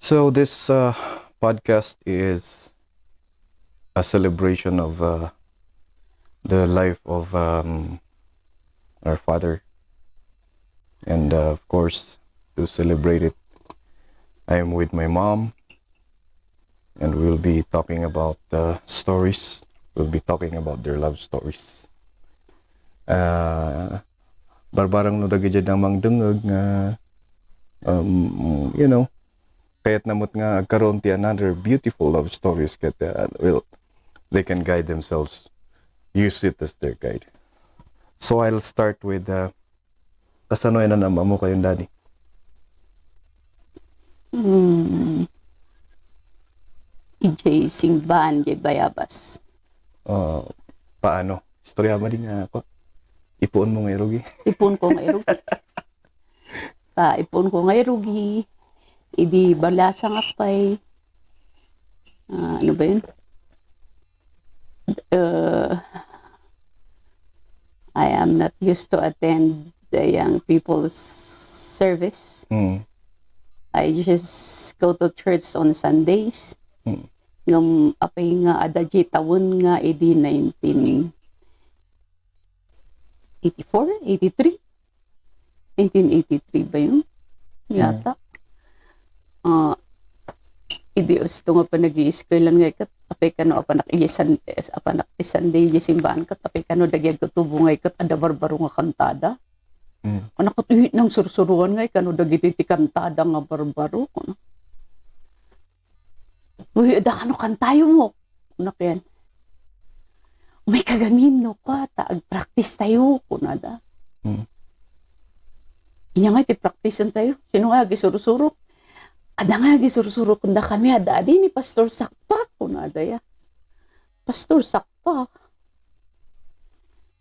So this podcast is a celebration of the life of our father, and of course, to celebrate it, I am with my mom, and we'll be talking about stories. We'll be talking about their love stories. Barbarang no dagi jud namang dungog nga kaya't namot nga agkaroon ti another beautiful love stories ket they can guide themselves, use it as their guide. So I'll start with kasanoy na nama mo kayong daddy. Ijay Singban, Ijay Bayabas. Paano? Istorya mo din nga ako. Ipuon mo nga irugi. Ipon ko ngay rugi. Ipon ko ngay rugi. Idi balasang apay. Ano ba yun? I am not used to attend the young people's service. I just go to church on Sundays. Ngam apay nga adaji tawon nga idi 1983 ba yun? Yata. Idi usto nga pa nag-i-eskwela nga ikat apay kano apanak ilisan apanak ti Sunday di simbahan kat apay kano dagyag tutubo nga ikat ada barbaro nga kantada. Anak kat uhit nang sursuruan nga kano dagiti ti kantada nga barbaro. Uy, ada kano kantayo mo. Anak yan. May kagamin no ka, taag-practice tayo. Kunada. Inya nga, iti-practicean tayo. Sino nga, gisuro-suro? Ada nga, gisuro-suro. Kunda kami, ada ni Pastor Sacpa. Kunada ya. Pastor Sacpa.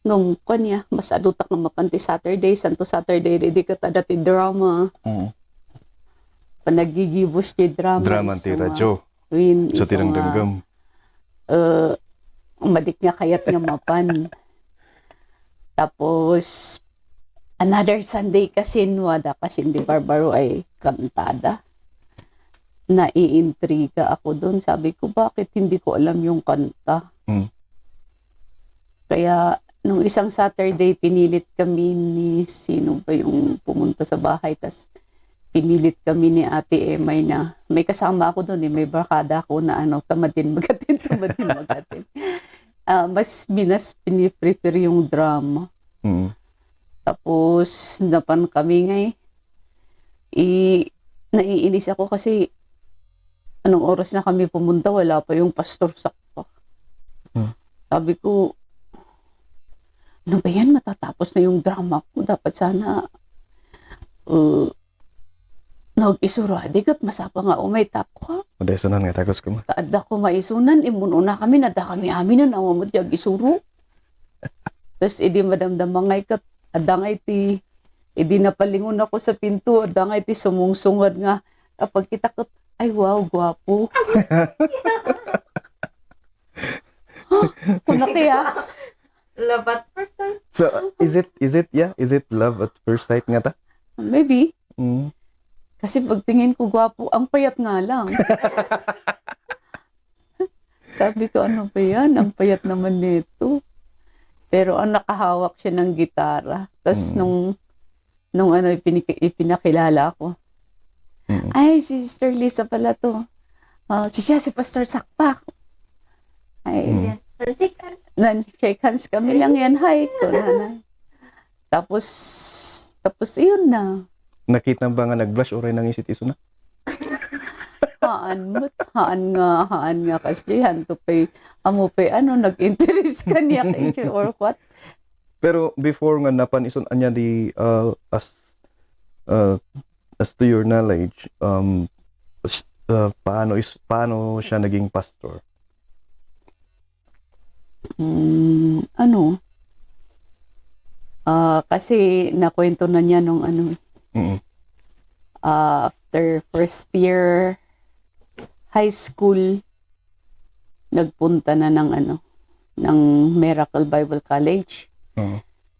Ngam ko niya, mas adutak nga mapanti Saturday, Santo Saturday, ready ka tadati drama. Panagigibos niya drama. Drama ti radyo. Sa tirang danggam. Madik nga kayat nga mapan. Tapos, another Sunday kasi wada kasi hindi barbaro ay kantada. Naiintriga ako doon. Sabi ko, bakit hindi ko alam yung kanta? Kaya, nung isang Saturday, pinilit kami ni sino ba yung pumunta sa bahay. Tas pinilit kami ni Ate Emay na may kasama ako doon may barkada ako na tamadin magatin. Mas piniprepare yung drama. Tapos napan kami ngay naiinis ako kasi anong oras na kami pumunta, wala pa yung Pastor Sacpa. Sabi ko, ano ba yan, matatapos na yung drama ko, dapat sana nag-isuradi kat masapa nga umay takwa. Madaysunan nga tagos ko mo. Taada ko maisunan, imununa kami, nada kami amin na nawamot yung isuro. Tapos idi madamdamangay kat, adangay ti, idi napalingon ako sa pinto, adangay ti sumungsungad nga, kapag kita kat, ay wow, gwapo. Kuna kaya? Love at first sight. So, is it love at first sight nga ta? Maybe. Kasi pagtingin ko gwapo, ang payat nga lang. Sabi ko, ano ba yan? Ang payat naman nito. Pero ang nakahawak siya ng gitara. Tapos nung ipinakilala ko, ay, si Sister Lisa pala to. Si Pastor Sacpa. Ay, shake hands kami lang yan. Hi, ko nanay. Tapos yun na. Nakita ba nga nag-blush oray nang isit iso na? Haan nga kasi hanto pay amo pay nag-interest ka niya kay or what. Pero before nga napan ison anya di as to your knowledge paano siya naging pastor? Kasi nakwento na niya nung after first year high school, nagpunta na ng Miracle Bible College.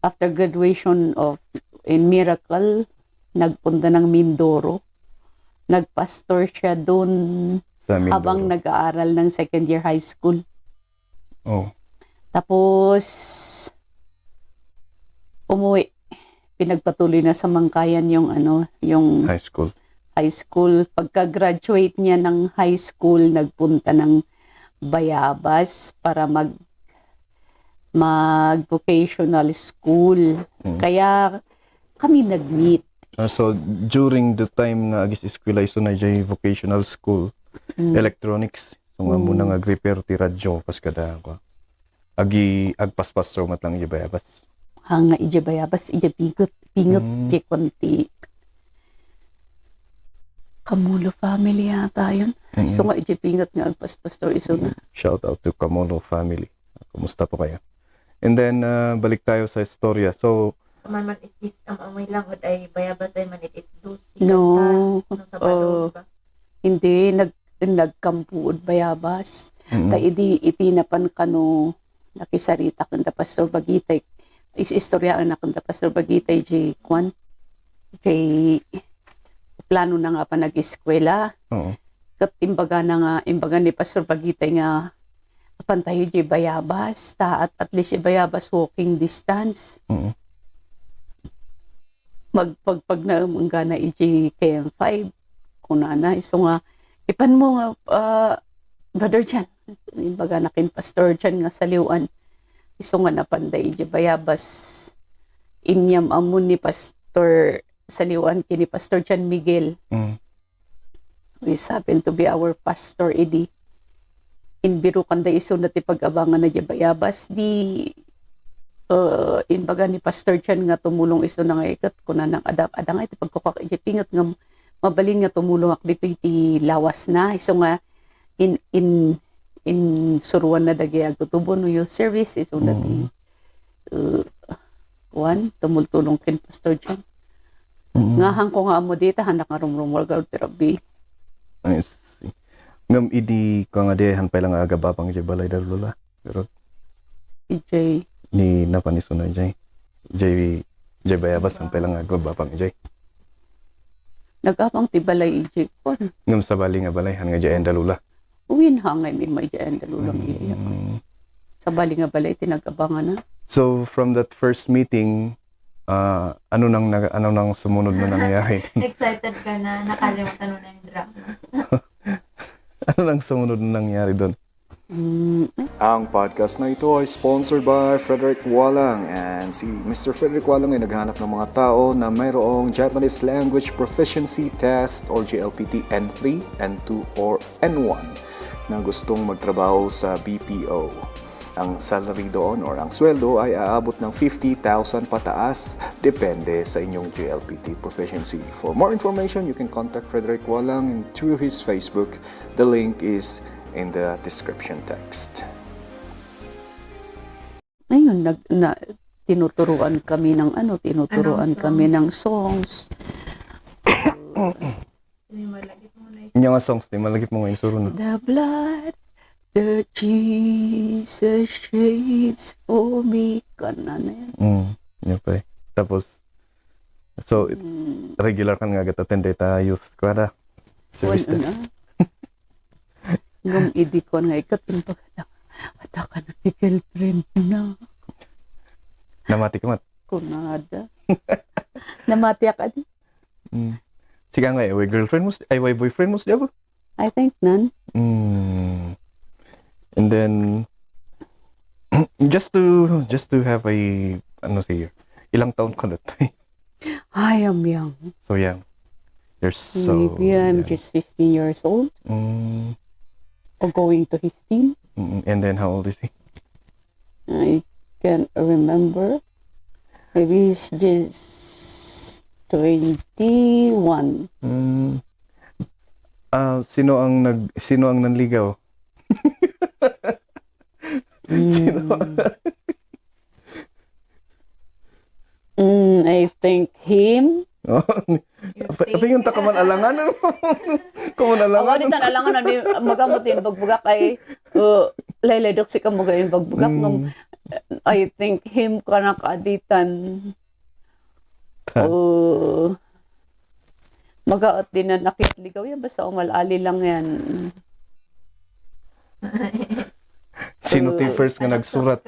After graduation in Miracle, nagpunta ng Mindoro. nagpastor siya doon Sa Mindoro. habang nag-aaral ng second year high school. Oh. Tapos, umuwi. Pinagpatuloy na sa Mangkayan yung High school. high school. Pagka-graduate niya ng high school, nagpunta ng Bayabas para mag-vocational school. Kaya kami nag-meet. So, during the time nga agis eskwela iso na jay vocational school, electronics. So, nga muna nga repair ti radyo pas kada ko. Agi agpaspastor mat lang Bayabas. Hanga ija Bayabas, ija pingot je konti. Kamulo family yata yun. So nga ija pingot nga agpaspastor iso na. Shout out to Kamono family. Kumusta po kayo? And then, balik tayo sa istorya. So, Man is amoy lang ay Bayabas ay manitit dusi. No. Sa balong ba? Hindi, nagkampuod Bayabas. Ta iti napan kano nakisarita kanda Pastor Bagitay. Istorya ang nakanda Pastor Bagitay jay plano na nga pa nag-eskwela. oo. Imbaga ni Pastor Bagitay nga pantayo jay Bayabas ta at least jay Bayabas walking distance. Oo. Pag na manggana iji KM5 kunana iso nga ipan mo nga brother Jan imbaga nakin Pastor Jan nga saliwan iso nga napanday iji Bayabas inyam amon ni Pastor saliwan kini Pastor Jan Miguel who is happen to be our pastor edi inbiro kanda iso na ti pag-abangan na iji Bayabas di inbaga ni Pastor Chan nga tumulong iso na nga ikat kuna nang adang iti pagkukak iti pingat nga mabalin nga tumulong ak dito iti lawas na iso nga in suruan na dagi agtutubo no yung service iso na ti tumultulong kin Pastor Chan nga hang ko nga amo dita hanak nga rumrumwal gaud terapi I see. Ngam idi ko nga dehan pa lang agabapang jay balay dalula. Pero ij ni napaniso na jay Bayabas ang pa lang agabapang jay. nagapang ti balay ij kon Ngam sa bali nga balay han nga jay dalula. uwin hangay mi may dyan dalulang iya sa bali nga balay tinagabangan na. So from that first meeting, ano nang sumunod na nangyari? Excited ka na, nakalimutan mo na yung drama. Ano nang sumunod na nangyari doon? Ang podcast na ito ay sponsored by Frederick Wallang, and si Mr. Frederick Wallang ay naghanap ng mga tao na mayroong Japanese Language Proficiency Test or JLPT N3, N2, or N1 na gustong magtrabaho sa BPO. Ang salary doon or ang sweldo ay aabot ng 50,000 pataas, depende sa inyong JLPT proficiency. For more information, you can contact Frederick Wallang through his Facebook. The link is in the description text. Ayun, tinuturuan kami ng kami ng songs. Yung mga songs, di malagip mo ngayon suro na. The blood, the Jesus shades for me. Kanan yan. Yun pa eh. Tapos, so, regular kan nga attend ta youth kwada. Service Wala na. Ngam idikon nga ikatin pagkata. Ata ka na ti girlfriend na. Namati ka mat. Kunada. Namati ka di. Sige nga eh, way girlfriend mo, ay way boyfriend mo siya ba? I think none. And then, just to have a, ano siya, ilang taon ka na tayo? I am young. So young. You're so Maybe I'm young. just 15 years old. Or going to 15. And then how old is he? I can't remember. Maybe he's just 21. Sino ang nanligaw? I think him. Apa yung takaman alangan? Kaman Ako alangan? din alangan na magamutin bagbugak ay laylaydok si kamugayin bagbugak ng I think him ka nakaditan Magaot din na nakitligaw yan. Basta umalali lang yan. Sino ti first nga nagsurat?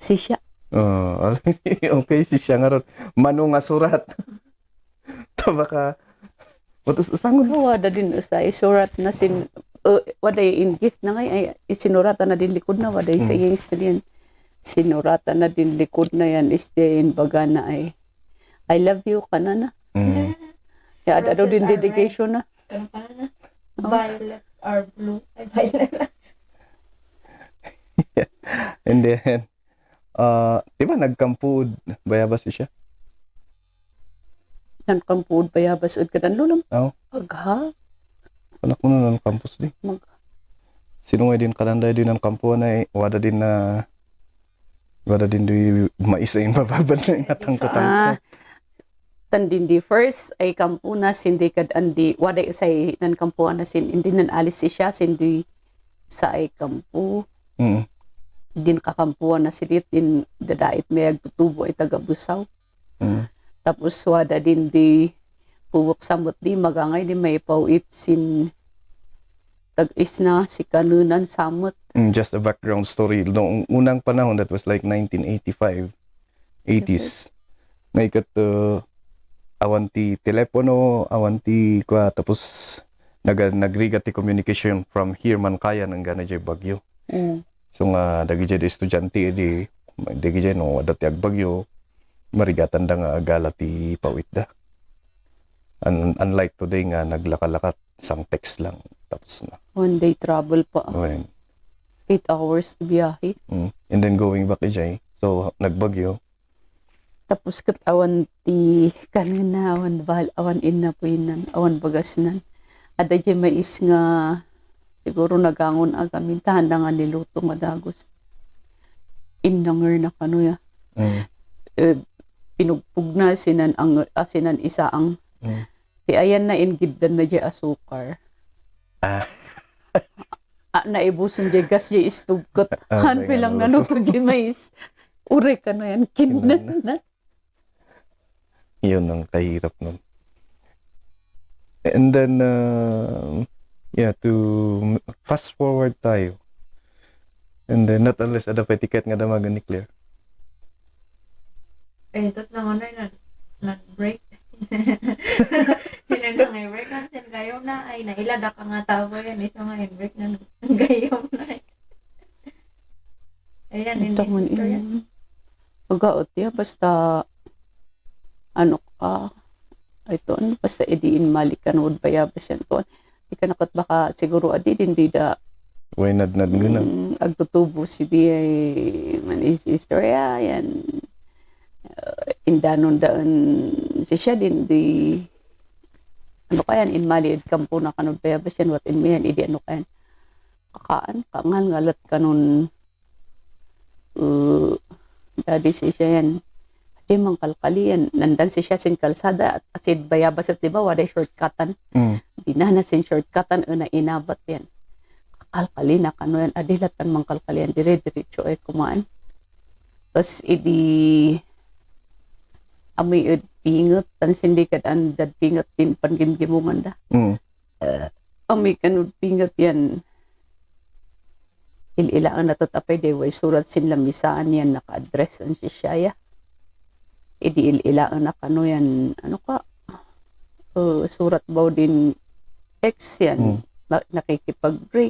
Si siya. Okay, si siya nga ron. Mano nga surat. Taba ka. Watos usangon. So, wada din usay. Surat na waday in gift na ngay. Ay, isinuratan na din likod na. Waday sa iyong din. Sinuratan na din likod na yan. Istiyayin baga na ay. I love you ka na. Kaya daw din dedication na. Violet or blue. Ay, violet. And then, diba nagkampud bayabas siya? Yan kampud bayabas ud kadan lulam. Oo. Agha. Anak mo na ng campus di. Sino nga din kalanday din ng kampuan ay wada din di maisa yung mababad na inatang-tang. Tandin di first ay kampu na sindi kad andi wada usay nan kampuan na sin hindi nan alis siya sindi sa ay kampu. Din kakampuan na silit din dadait may agtutubo ay tagabusaw. Tapos wada din di puwak samot di magangay di may pauit sin tag-is na si kanunan samot. Just a background story. Noong unang panahon, that was like 1985, 80s. May awanti telepono, awanti kwa, tapos nagrigat ti communication from here man kaya ng gana jay Bagyo. So nga dagi jay estudyante di dagi jay no dati ag Bagyo marigatan da nga agala ti pawit da. Unlike today nga naglakalakat isang text lang tapos na. One day travel pa. 8 hours to biyahe. And then going back jay. So nagbagyo. Tapos kat awan ti kanina awan inna po inan awan bagasnan. Ada jay mais nga siguro nagangon agamin tahanda nga niluto madagos. Innanger na kanuya. Pinugpug na sinan isa ang ti ayan na ingiddan na jay asukar. Naibuson jay gas jay istugkot. Han pilang naluto jay mais. Ure ka na yan kinan na. Yun ang kahirap nun. And then, to fast forward tayo. And then, not unless ada pa ticket nga damagan ni Claire. Ito naman na break. Sinagang ay break na sin gayon na ay nailada ka nga tao yan. Isa nga yung break na gayon na. Ayan, hindi sister yan. Pagaot ya, basta ito basta idiin malikanood bayabas yan to. Di ka nakat baka siguro adi hindi da way nad ngana. Agtutubo si di ay man is istorya yan. Indanon daan si siya din di kayan in maliid kampo na kanod bayabas yan what in mihan idi kayan kakaan kangal ngalat kanon dadi si siya yan. Di mang kalkalian. Nandan si siya sin kalsada at asid bayabas at diba waday shortcutan. Di na sin shortcutan na inabat yan. Kalkali na kano yan. Adilatan mang kalkalian. Dire-diretso ay kumaan. Tapos idi amoy pingot. Tan sindikat ang dad pingot din pangimgimungan da. Amoy kanod pingot yan. Ililaan na tatapay de way surat sin lamisaan yan naka-address ang siya. Idi ilaan na kano yan, surat baw din text yan, nakikipag-break.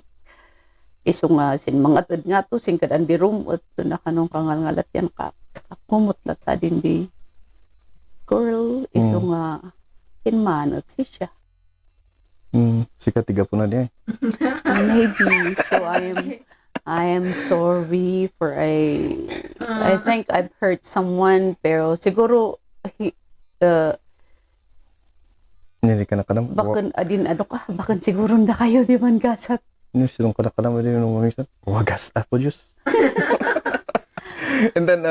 Iso nga sin mga tad nga to, sin kadan di room, at na kanong kangal-ngalat yan, kakumot lata din di girl, iso nga kinmanot siya. Sika tiga po na di Maybe, so I am sorry for I think I've hurt someone pero siguro hindi ka nakanam. Bakan adin bakan siguro na kayo di man gasat. Ni silong ka nakanam din nung minsan. Wagas po Diyos. And then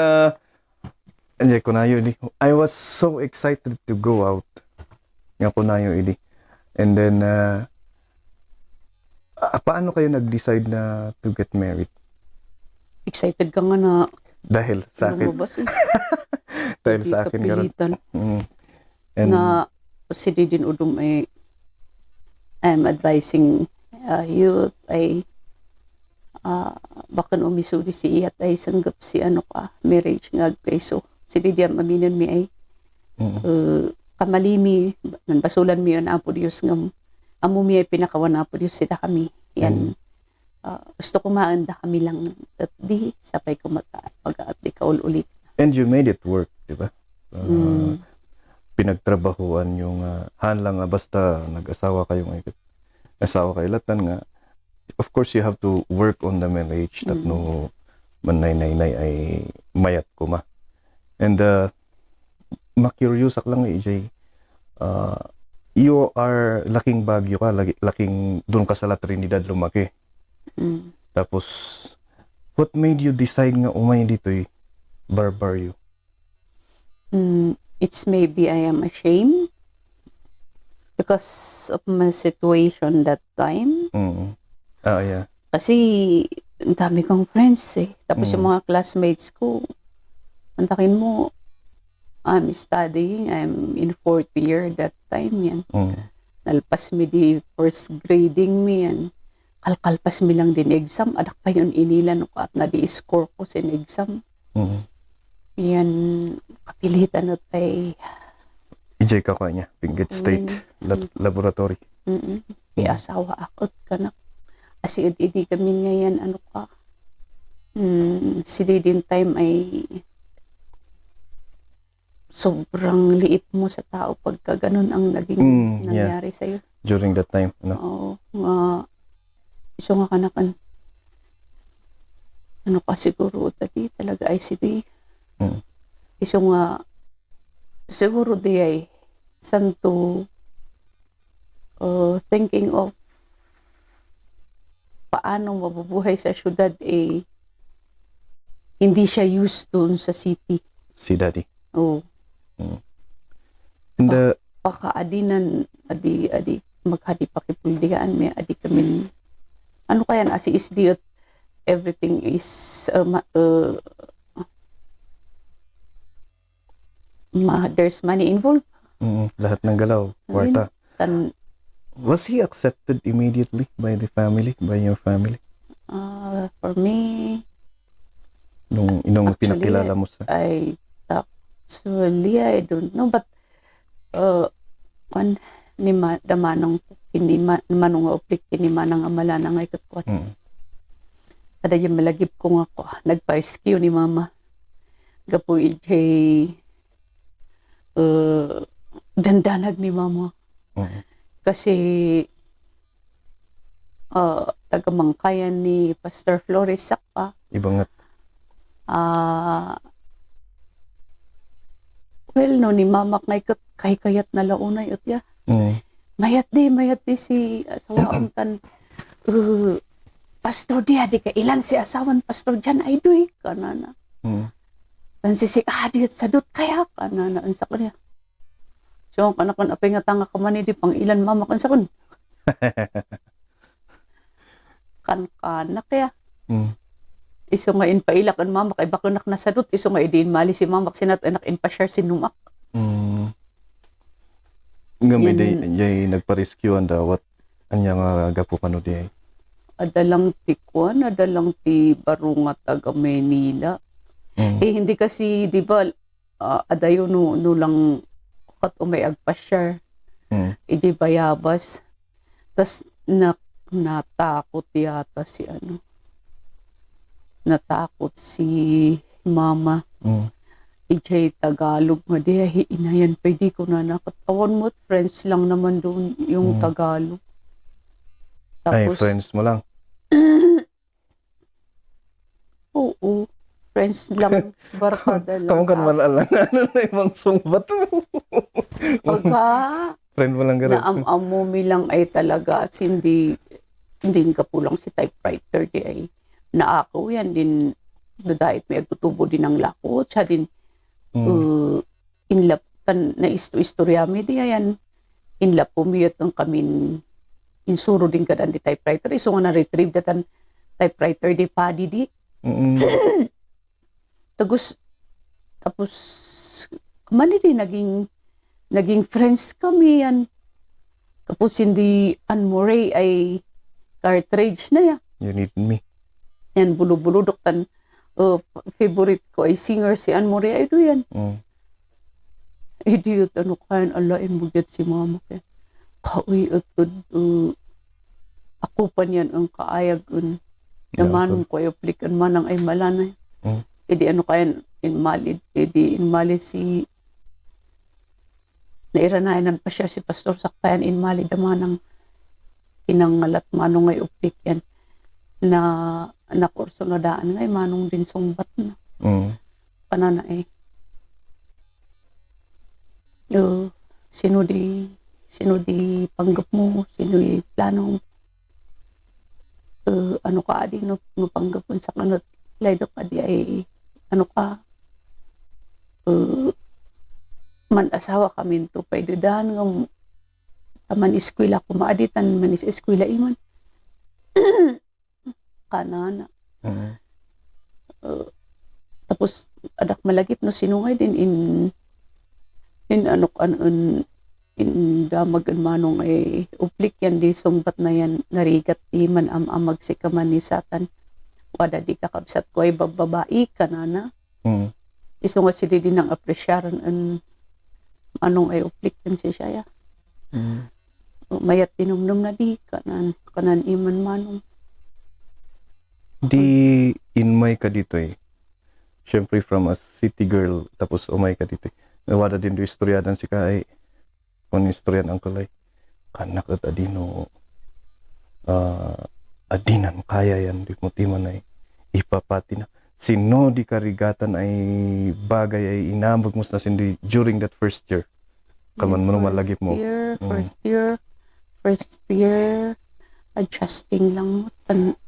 anjay ko na yun. I was so excited to go out. Nga ko na yun idi. And then paano kayo nag-decide na to get married? Excited ka nga na Dahil sa akin. Lumabas eh. Dahil Hindi sa akin. Ganun. kapilitan. And, Na si Didin Udum ay I'm advising youth ay bakan umisuri si iyat ay sanggap si ano ka marriage nga peso si Didin aminan mi ay kamalimi nan basulan mi yon apo Dios ngam amo mi ay pinakawan apo Dios sila kami yan gusto ko maanda kami lang at di sapay ko mag-aat di kaul ulit. And you made it work, di ba? Pinagtrabahuan yung hanlang nga basta nag-asawa kayong asawa kayo latan nga. Of course, you have to work on the marriage that no manay-nay ay mayat ko ma. And makurious ak lang EJ. You are laking Baguio ka, laking doon ka sa La Trinidad lumaki. Tapos, what made you decide nga umay dito Barbario? It's maybe I am ashamed because of my situation that time. Yeah. Kasi ang dami kong friends eh. Tapos yung mga classmates ko, antakin mo, I'm studying, I'm in 4th year that time yan. Nalpas mi di first grading mi yan. Kalkalpas mi lang din exam. Adak pa yun inilan ko at na-di-score ko sa exam. Yan, kapilitan at ay... EJ ka niya, Benguet State Laboratory. Kaya asawa akot ka na. Kasi hindi kami ngayon, ano ka, si Didin time ay sobrang liit mo sa tao pagka ganun ang naging nangyari sa'yo. During that time, no? Oo, nga, iso nga kanakan, ano ka siguro, tadi talaga ay si Di. Iso nga, siguro di ay, santo, thinking of paano mabubuhay sa syudad eh hindi siya used to sa city. Si Daddy. Oh. And Pakaadinan adi maghadi pakipuldihan may adi kami ano kaya na si isdi at everything is there's money involved. Lahat ng galaw, kwarta. Was he accepted immediately by the family, by your family? For me, Nung pinakilala mo sa... Actually, I don't know, but ni damanong manong oplik ni manang amala na ngay katwat. Kada yung malagip ko nga ko, nagpa-rescue ni mama. Gapo ijay dandanag ni mama. Kasi tagamangkayan ni Pastor Flores Sacpa. Ibangat. Well, no, ni mama kay kayat na launay ut ya. Mayat di si asawa tan Pastor dia di ka ilan si asawan Pastor Jan ay duy kanana. Dan si adit sadut kaya kanana unsa kanya. So kanakon apay nga tanga ka man di pang ilan mama kan sakon. Kan kaya. Iso nga inpailak ang mama kay bakunak na sadut iso nga idin mali si mama sinat anak in pa-share sinumak. Ngami day nagpa-rescue anda what anya nga gapo kano di. Adalang ti kuan, adalang ti barunga taga Manila. Hindi kasi di ba adayo no lang kat umay agpa-share. Iji bayabas. Tas natakot yata si ano. Natakot si mama. EJ Tagalog nga di inayan pwede ko na nakatawan mo friends lang naman doon yung Tagalog. Tapos, ay friends mo lang. Oo, friends lang, barkada lang. Kamu kan malalang ano na ibang sungbat mo. Pagka friend mo lang gano'n. Naamami lang ay talaga hindi ka pulang si typewriter di ay naakaw yan din dahil may agtutubo din ang lakot siya din inlap kan na istorya mi di yan inlap pumiyot ang kamin insuro din kadan di typewriter iso nga na retrieve datan typewriter di padi di Tapos kamali din naging friends kami yan. Tapos hindi Anne-Marie ay cartridge na ya. You need me. Yan, bulubuludok tan. Favorite ko ay singer si Anne-Marie ay do yan. Idiot, ano kayan, alain mo get si mama kaya. Kauy at ako pa niyan ang kaayag naman ko ay aplikan manang ay malanay. Edi ano kayan, inmalid si nairanayanan pa siya si Pastor Sacpa inmalid naman ang pinangalat manong ay uplik yan na kurso na daan ngay manong din sumbat na panana sino di panggap mo, sino di planong ano ka adi no panggapon sa kanot laydo ka di ay ano ka man asawa kami to pwede dahan ng man eskwela ko maaditan man is eskwela iman kanana tapos adak malagip no sinungay din in ano kan in damagan manong ay uplik yan di sumbat na yan narigat di man amag si kaman ni Satan wada di kakabsat ko ay bababae kanana iso nga sila din ang apresyaran anong ay uplik yan si siya mayat tinumnum na di kanan iman manong di inmay ka dito syempre from a city girl tapos umay ka dito wada din do istoryadan si ka ay kung istoryan ang kalay kanak at adino adinan kaya yan di mo timan ay ipapati na sino di karigatan ay bagay ay inambag mo na sindi during that first year kaman mo malagip mo first year adjusting lang mo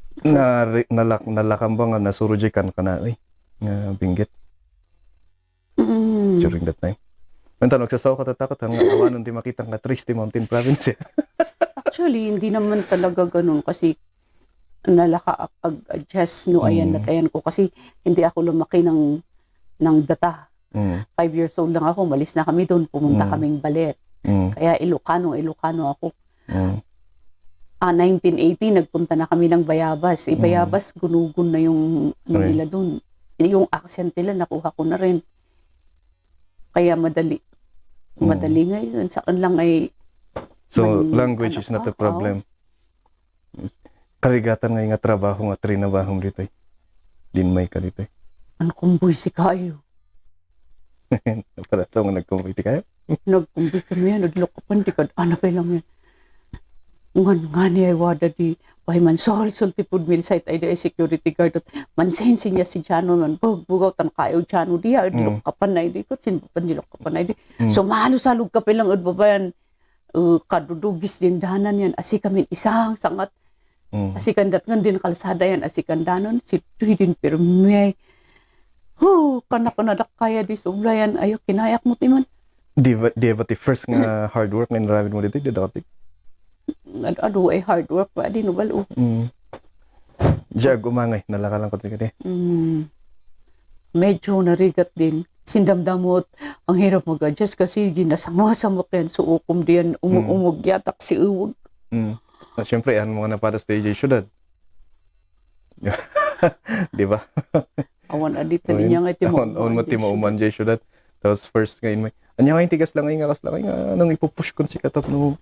nalakambang na surujay kankanaey nga binggit during that time. Manta nagsasaw ka tatakot hanggang awanon di makita nga Triste Mountain Province. Actually, hindi naman talaga ganun kasi nalaka-adjust no ayan natayan ko kasi hindi ako lumaki ng data. 5 years old lang ako, malis na kami doon, pumunta kaming Balet. Kaya Ilocano ako. 1980 nagpunta na kami ng Bayabas. Bayabas gunugun na yung nila doon. Yung accent nila nakuha ko na rin. Kaya madali ngayon. Sa lang ay language is not a problem. Karigatan nga trabaho nga trinabahong dito dinmay ka dito ano kumbuy si kayo para ito nga nagkumbuy kayo nagkumbuy kami yan naglokapan di ka anak kay lang yan nga niya wada di bahay man sulti food mill site ay di security guard at mansensin niya si Jano man bugaw tan kayo Jano diya lokapan na di ko sinpapan di lokapan na di so mahalo-salog ka pilang babayan kadudugis din dahanan yan asi kami isang sangat asikan datngan din kalsada yan asikan danon si din pero may kanak kaya di sublayan ayo kinayak mo timan di ba the first nga hard work nga naramid mo dito di dati ay hard work pa di no balo jag umangay nalaka lang ko tigadi medyo narigat din sindamdamot ang hirap mag-adjust kasi ginasama-sama yan suukom diyan umug yatak si uwag siyempre yan mga napada stage syudad di ba awan adito niya nga timo on mo timo uman jay syudad tapos first ngayon may anya nga tigas lang nga anong ipupush kon si katap no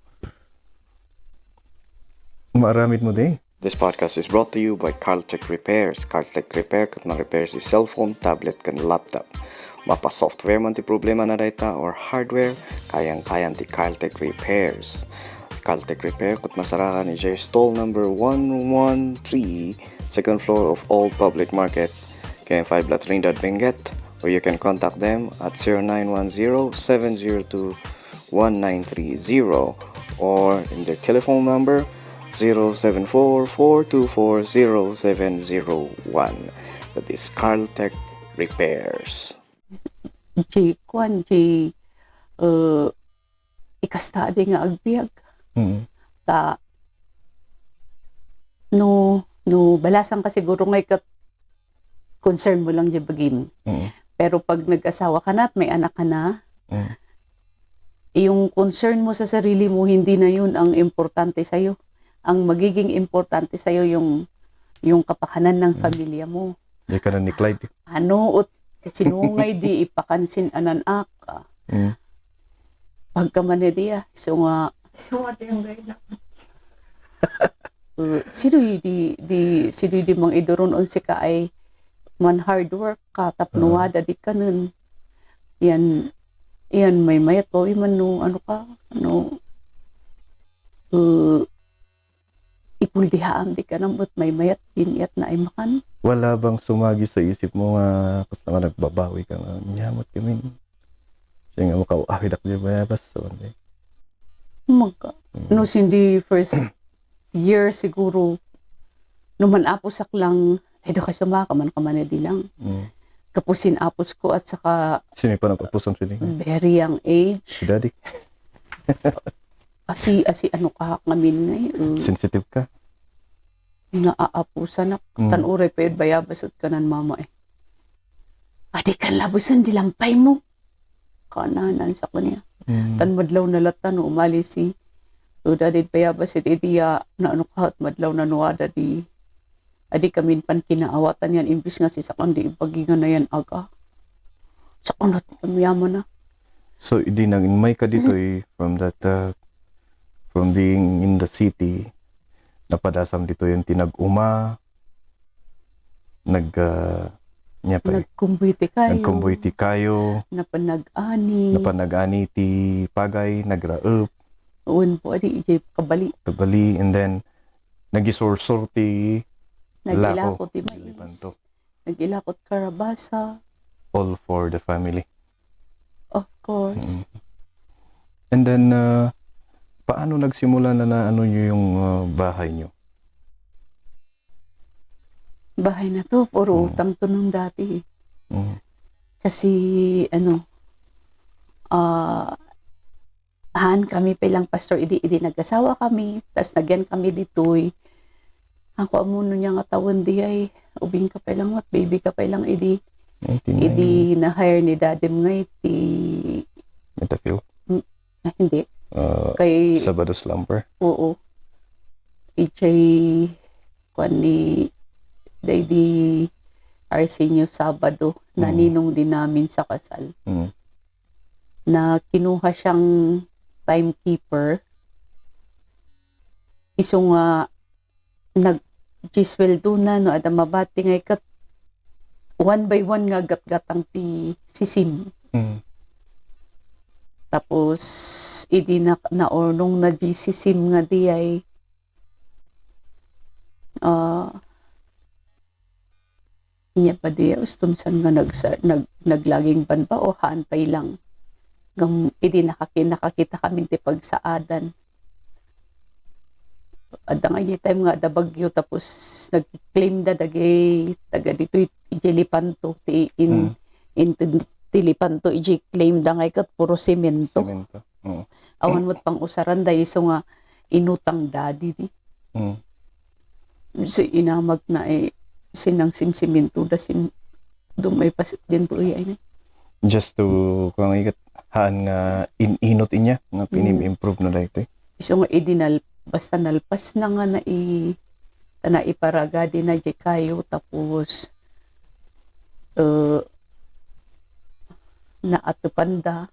maaramid mo din. This podcast is brought to you by CarlTech Repairs. CarlTech Repair kat ma-repairs si cellphone, tablet, kan laptop. Mapa-software man ti problema na data or hardware, kayang-kayang ti CarlTech Repairs. CarlTech Repair kat masarakan ni J stall number 113, second floor of Old Public Market, KM5 La Trinidad, Benguet, or you can contact them at 0910-702-1930 or in their telephone number 074-424-0701. That is CarlTech Repairs. Ikasta di nga agbiag. Ta no balasan ka siguro ngay kat concern mo lang dyan bagin. Pero pag nag-asawa ka na at may anak ka na, yung concern mo sa sarili mo, hindi na yun ang importante sa'yo. Ang magiging importante sa'yo yung kapakanan ng pamilya mo. Di ka na ni Clyde. Ano, sinungay di ipakansin anan ka. Pagkamanidiya, so nga, So, ate yung guide na. sino di mang idoron on si ka ay man hard work ka, tapnuwada di ka nun. Yan, may mayat po, man no, ipuldihaan di ka nambot, may mayat din yat na ay makan. Wala bang sumagi sa isip mo nga, kas na nagbabawi ka nga, nyamot kami. Siya nga makauahidak niya bayabas. So, No, hindi first year siguro, numan aposak lang, edo ka sumaka man di lang. Kapusin apos ko at saka sino pa nagpapuson sila? very young age. Si daddy. Asi ano ka ngamin ngay. Sensitive ka? Naaapusan na. Tanuray pa yun, bayabas at kanan mama eh. Adi kan labusan, dilampay mo. Kananan sa kanya. Tan madlaw na latan, umalis si dadid bayabas at idiya na ano ka at madlaw na nuwada di. Adi kami pan kinaawatan yan, imbis nga si sakon di ipagingan na yan aga. Sakon at yaman na. So, hindi nang may ka dito from that, from being in the city, napadasam dito yung tinag-uma, nagkumbuiti kayo, napanag-ani ti pagay, nagraep, uwan po, adi ijay kabali, and then, nagisor-sor ti nagilakot ti mais, nagilakot karabasa, all for the family. of course. And then, paano nagsimula na ano nyo yung bahay nyo? Bahay na to, puro utang to nung dati. Kasi, kami pilang pastor, idi nag-asawa kami, tas nagyan kami ditoy. Ako amuno niya nga tawon di ay, ubing ka pa lang, baby ka pa lang, idi na-hire ni daddy mo nga, Metafil? hindi. Kay Sabado Slumper? Oo. Ichay, kwan ni Daddy Arsenio Sabado, naninong din namin sa kasal. Na kinuha siyang timekeeper. Iso nga, nag-gisweldo na, no, at mabati ngay kat, one by one nga gat-gatang ti sisim. Tapos, idi na-ornong na sisim nga di ay, inya pa di, ustumsan nga naglaging ban pa o haan pa'y lang. Idi nakakita kami ti pagsaadan. At nga yung time nga da bagyo, tapos nag-claim da dagay, taga dito ijilipanto, tilipanto iji-claim da nga ikat puro semento. Awan mo't pang usaran da iso nga inutang daddy di. Si inamag na sinang simsimento da dumay pasit din po yan. Just to, kung ikat haan nga inot inya, nga pinim-improve na dahito. Iso nga basta nalpas na nga na iparaga din na di kayo, tapos naatupanda.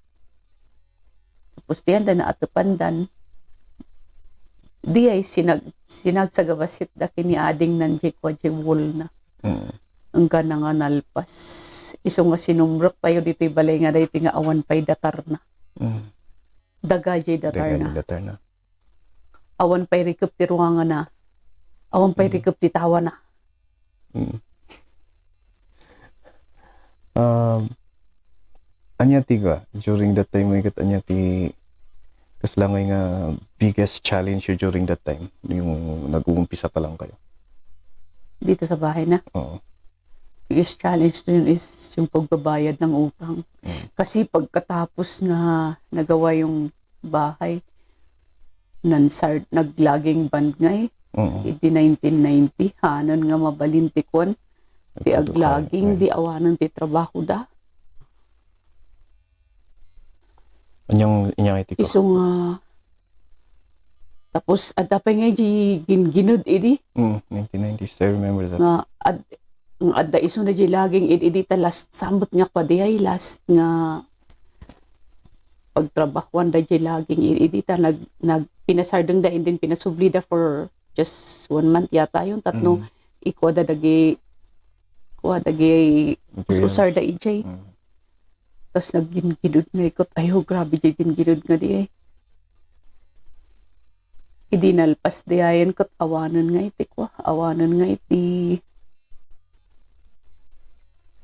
Tapos diyan da naatupandan. Di ay sinagsagabasit da kini ading nandiy kwa wall na. Ang gana nga nalpas. Iso nga sinumrok tayo dito balay nga dahiti nga awan pa'y datar na. Dagajay datar na. Awan pa'y rikup ti ruanga na. Awan pa'y rikup ti tawa na. Anya ti ka, during that time, anya ti kaslangay nga biggest challenge during that time, yung nag-uumpisa pa lang kayo? Dito sa bahay na? Oo. Biggest challenge na yun is yung pagbabayad ng utang. Kasi pagkatapos na nagawa yung bahay, naglaging band nga Di 1990, hanon nga mabalintikon. Di aglaging, di awanan ti trabaho da. Inyang iti ko. Iso nga, tapos adda pa nga ginod idi. 1990s, I remember that. Nga, adda iso na laging idi ta last sambot nga pa di ay last nga pagtrabahuan da laging idi ta pinasardeng da din pinasubli da for just 1 month yata yun. Tatno, iko da dagi usar da ijay. Tapos nagginginod nga ikot, ayaw, grabe dyan ginginod nga di eh. Idi nalpas di ayan kot, awanan nga iti ko, awanan nga iti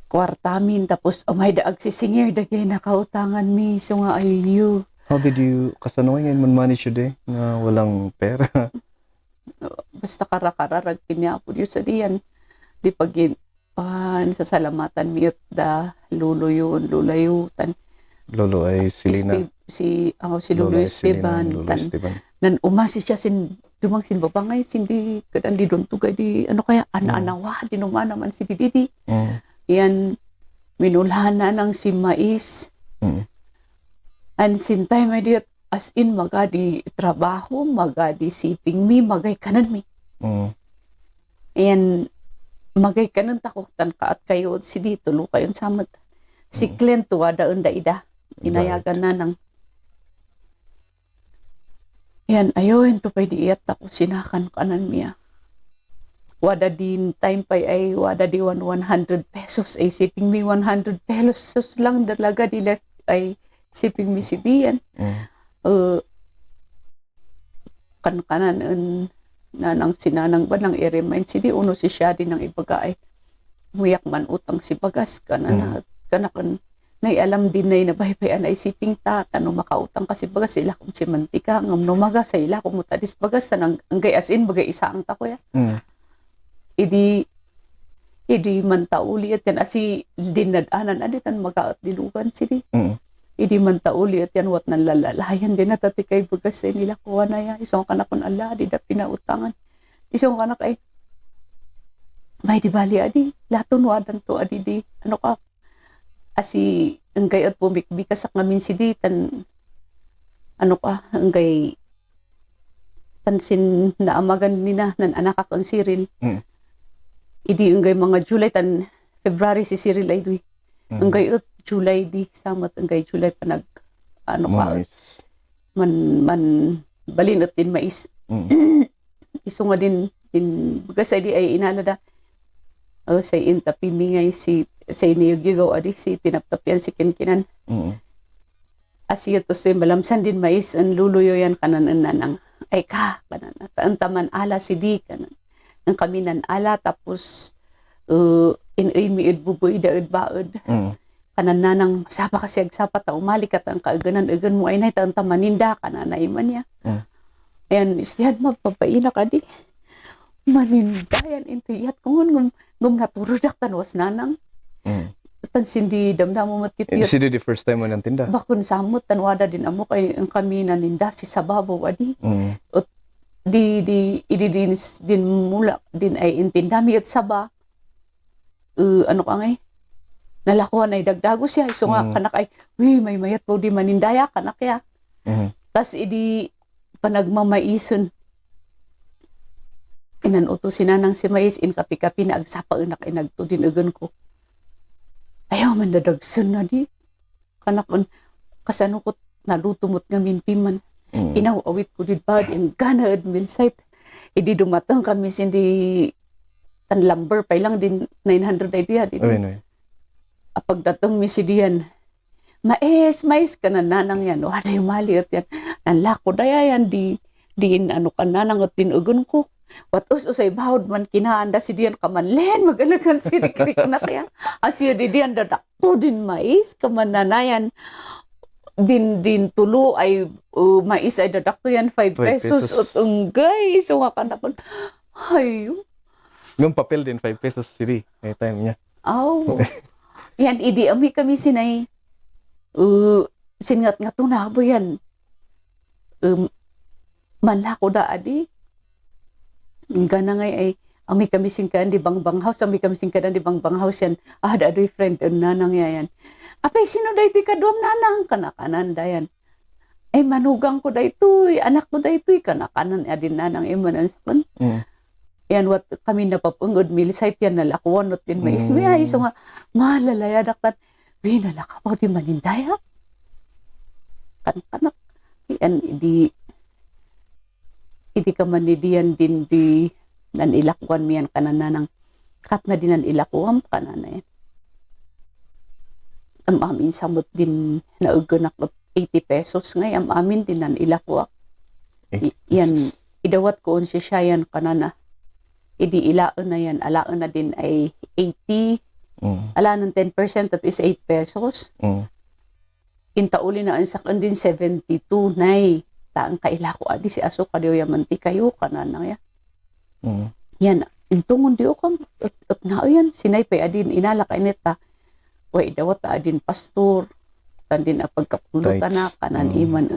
kwartamin, tapos may daag sisingir, dagay nakautangan mi, so nga ayaw. How did you, kasanoy ngayon man manage yun na walang pera? Basta karakararag kiniapo yun sa diyan. Di pagin, sa salamatan miyot da lulayutan. Lolo ay Silina. Si Lolo Esteban. Nan umasi siya dumang sin babangay sindi kadan di doon tugay di ano kaya ana-anawa di naman naman si Didi. Yan minulhana ng si Mais. And sin time ay diot as in magadi trabaho, magadi siping mi, magay kanan mi. Yan magay kanan takutan ka at kayo si dito lo kayon samot. Si Clint wada unda ida. Inayagan na ng yan, ayoin to pa'y diiyat ako sinakan kanan miya. Wada din time pa'y ay wada di 100 pesos ay siping mi 100 pesos lang dalaga di left ay siping mi si diyan. Kanan na nang sinanang ba nang i-remind si di uno si siya din ng ibaga ay muyak man utang si bagas kanakan nay alam din na nabaybayan ay siping ta tano makautang kasi bagas sila kung si mantika ngam numaga sa ila kung mutadis bagas tanang ang gayasin bagay isa ang tako ya. Idi man tauli at yan asi dinadanan aditan magaat dilugan sili. Idi man tauli at yan wat nang lalalayan din natatikay bagas sa nila kuha na ya isong kanak kon ala di da pinautangan isong kanak ay may di bali adi laton wadan to adi di ano ka asi enggay at bumikbika sa ngamin si di tan ano ka enggay tansin na amagan nina nan anak akong Cyril. Idi enggay mga July tan February si Cyril ay duy enggay ut July di samat enggay July panag ano ka man balinot din mais. Iso nga din bagas di ay inalada sa intapimingay si sa iniyugigaw adi si tinaptapyan si kinkinan. Asiya to si malamsan din mais ang luluyo yan kanan nanang ay ka kanan ang taman ala si di kanan ang kaminan ala tapos inay miid buboy daad baad kanan nanang sapa kasi agsapa ta umalikat ang kaaganan agan mo ay nay ta maninda kananay man ya. Ayan istihan mapapaina ka di manindayan intiyat kung ngum naturudak tanwas nanang tan sindi damdam mo matitiyat Is it the first time mo nang tinda? bakun samot tanwada din amo kay ang kami naninda si sababaw adi ut di din mula din ay intindami at saba ano ka ngay nalakuan ay dagdago siya iso nga kanak ay may mayat po di manindaya kanak ya tas idi panagmamaison inanuto sinanang si mais in kapi-kapi na agsapa anak ay nagtudin agan ko ayaw man dadagsun na di kanakon kasano ko nalutumot nga minpiman inawawit ko di ba ang gana at milsite idi dumatang kami sindi tan lumber pa lang din 900 idea di pagdatong mi si diyan mais kanananang yan wala yung mali at yan nanlako daya yan din ano kananang at dinugon ko what usay bahod man kinaanda si diyan kamanlen magalagan si dikrik na kaya asyo di diyan dadakpo din mais kamananayan din tulo ay mais ay dadakpo yan 5 pesos at unggay so nga kanakon ay yung papel din 5 pesos sili may time niya yan idi ami kami sinay singat nga tunabo yan manlako da adi gana ngay ay ang may kamising ka di bang house, ang may kamising ka di bang house yan. Adoy friend, nanang yan. Apay, sino dahi ti kaduam nanang? Kanakanan dayan. Manugang ko dahi ito'y, anak ko dahi ito'y, kanakanan adin nanang imanan sa kun. Yan, what kami napapungod, milisite yan nalakuanot din may ismiyay. So nga, malalaya daktan, nalakapaw di manindaya. Kanak. Yan, idi ka manidiyan din di nan ilakuan miyan kanana ng kat na din nan ilakuan kanana yan. Am amin samot din naugunak 80 pesos ngay am amin din nan ilakuak. Yan idawat ko on siya yan kanana. Idi ilaon na yan, alaon na din ay 80. Ala ng 10% that is 8 pesos. Intauli na ansakan din 72 nay. Taang kailako adi si aso kadiyo yamanti kayo kanana ya. Yan, intungon diyo kam at nao yan sinay pa adin inala kay neta. Way dawat adin pastor tandin a pagkapulutan na kanan iman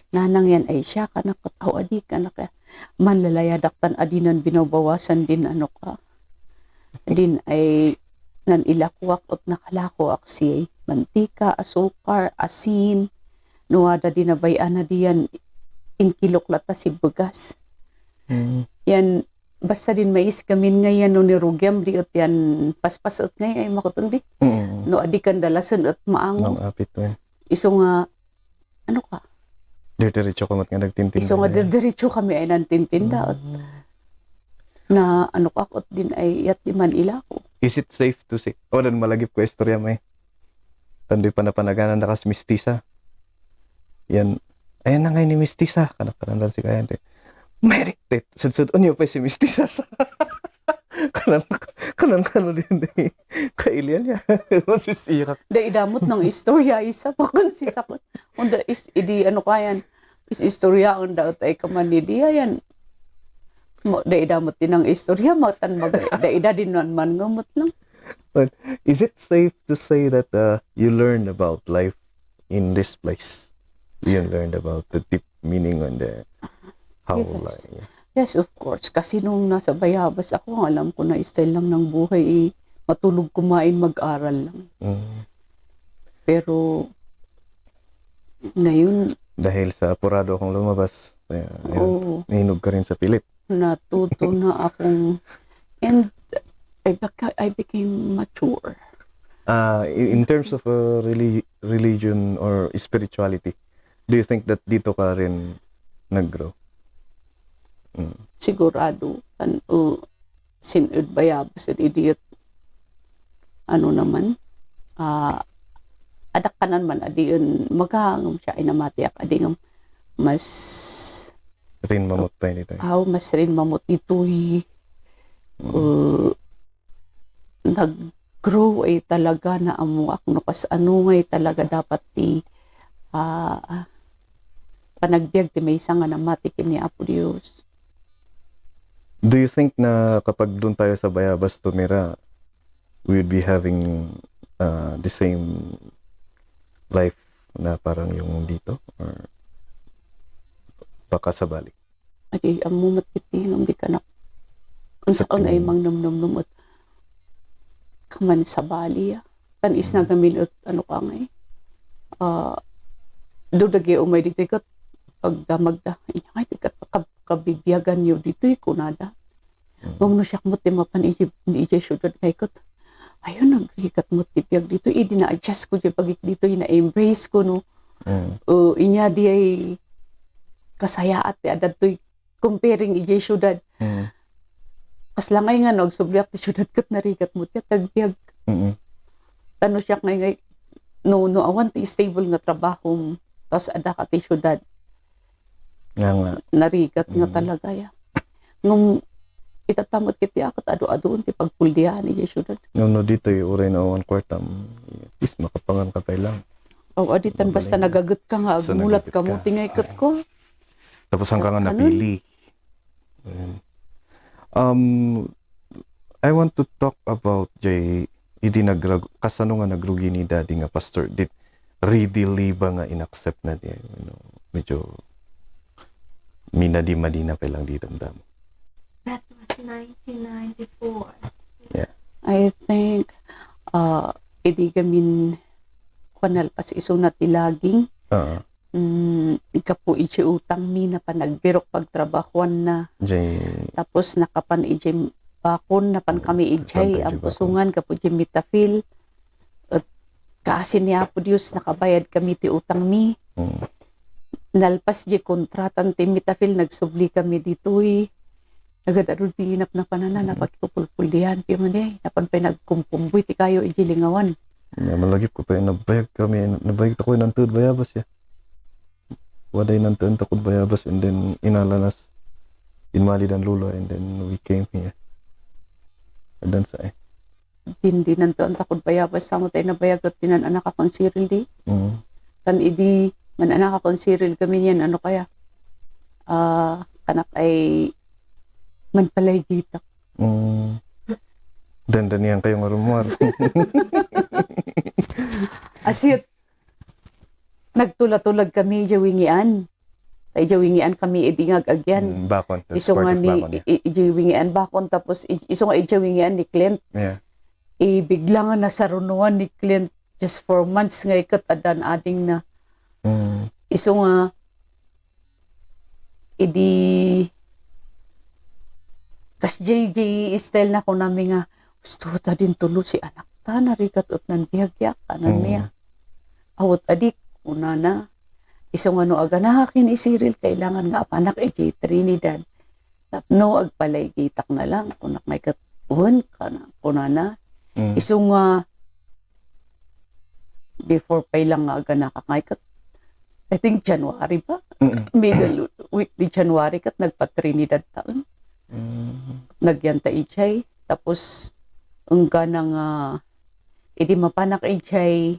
nanang yan ay siya kana kataw adi kana ka manlalaya daktan adinan binabawasan din ano ka. Din ay nan ilakwak at nakalakwak si mantika, asukar, asin. Nuwada din na bayan na diyan inkilok lata si bugas. Yan, basta din mais gamin ngayon no ni Rugyam di at yan paspas at ngayon ay makutong di. No adi kan dalasan at maango. Apit to. Iso nga, ano ka? Diretso ko mat nga nagtintinda. Iso nga diretso kami ay nantintinda at na ano ka at din ay yat di man ilako. Is it safe to say? O, dan malagip ko istorya may. Tandoy pa na panaganan na kas mistisa. Yan. Ayan na ngayon ni mistisa. Kanak-kanan si kayan. Merit. Sud-sud onyo pa si mistisa. Kanan-kanan din. Kailian niya. Masisirak. Da idamot ng istorya. Isa pa kung sisakot. Onda is, idi ano kayan. Is istorya. Onda ay kamanidi. Ayan. Da idamot din ng istorya. Da ida din man ngamot lang. But is it safe to say that you learned about life in this place? You learned about the deep meaning on the how Yes. life. Yes, of course. Kasi nung nasa Bayabas ako, ang alam ko na style lang ng buhay, matulog, kumain, mag-aral lang. Pero ngayon, Dahil sa apurado akong lumabas, nahinog ka rin sa pilit. natuto na akong, and I became mature. In terms of religion or spirituality, do you think that dito ka rin nag-grow? Sigurado, sinud Bayabas at idiot, ano naman, adak kanan man, adiyon, maghangam siya, ay namatiak, adingam, mas, Rin mamot pa yun ito. mas rin mamot ito'y, nag-grow ay talaga na amuak no kas ano ngay talaga dapat ti panagbiag ti may isa nga namatikin ni Apo Diyos. Do you think na kapag doon tayo sa Bayabas tumira, we would be having the same life na parang yung dito? Or baka sa balik? Adi, amumat kiti nung di ka na kung saan ay mang num-num-num at kaman sa bali kan is na gamin at ano ka ngay dudagi umay dito ikat pagdamag da inyay tikat kabibiyagan nyo dito kunada kung no siyak mo timapan ijay syudad kay kot ayun nagrikat mo tipiyag dito idi na adjust ko dyan pagik dito ina-embrace ko no inya di ay kasaya at adad to'y comparing ijay syudad kas langay nga nagsubliak ti syudad kat narikat mo tiya tagbiag. Tano siya ngay no awan ti stable nga trabaho tas ada ka ti syudad. Nga. Narikat nga talaga ya. Ngum itatamot kiti akat ado-adoon ti pagpuldihan ni syudad. No dito yung uray na 1 kwartam. Is makapangan ka pa lang. O aditan basta nagagut ka nga mulat ka mo tingay kat ko. Tapos hanggang nga napili. I want to talk about idi kasano nga nagrugi ni daddy nga pastor did really ba nga inaccept na diya medyo minadi-madi na pa lang di damdam. That was 99. idi gamin kanal pas isunat ilaging. Ikapo iti utang mi na panagbirok pagtrabahuan na. Tapos nakapan iti bakon napan kami ijay ang pusungan kapo iti mitafil. At kaasin niya po Diyos nakabayad kami ti utang mi. Nalpas di kontratan ti mitafil nagsubli kami ditoy. Nagadaro di inap na panana napagpupulpulian pi man napan pa nagkumpumboy ti kayo iti lingawan. Malagip ko pa nabayag ako ng tuod bayabas ya. Waday ng tuod takod bayabas and then inalanas inmali dan lulo and then we came here. Adan sa Hindi ng tuod takod bayabas samo tayo nabayag at tinan anak akong Cyril di. Kan idi man anak akong Cyril kami niyan ano kaya kanak ay man palay gitak. Dan yan kayong arumar. Asit, nagtulad-tulad kami jawingian. Tay jawingian kami idingag agyan. Bakon. Iso nga ni jawingian bakon tapos iso nga jawingian ni Clint. Yeah. Bigla nga nasarunuan ni Clint just 4 months nga ikat adan ading na. Iso nga kas JJ style na ko namin nga gusto ta din tulo si anak ta narikat ut nan biyag-biyag kanan miya. Awat adik una na. Iso nga no aga nakakin Cyril kailangan nga apanak iti Trinidad. Tapno agpalay gitak na lang kunak may katuhon kana kuna na. Iso nga before pa lang nga aga nakakaikat. I think January pa. Middle week di January kat nagpa Trinidad taon. Nagyanta ichay tapos ungka nang idi mapanak ichay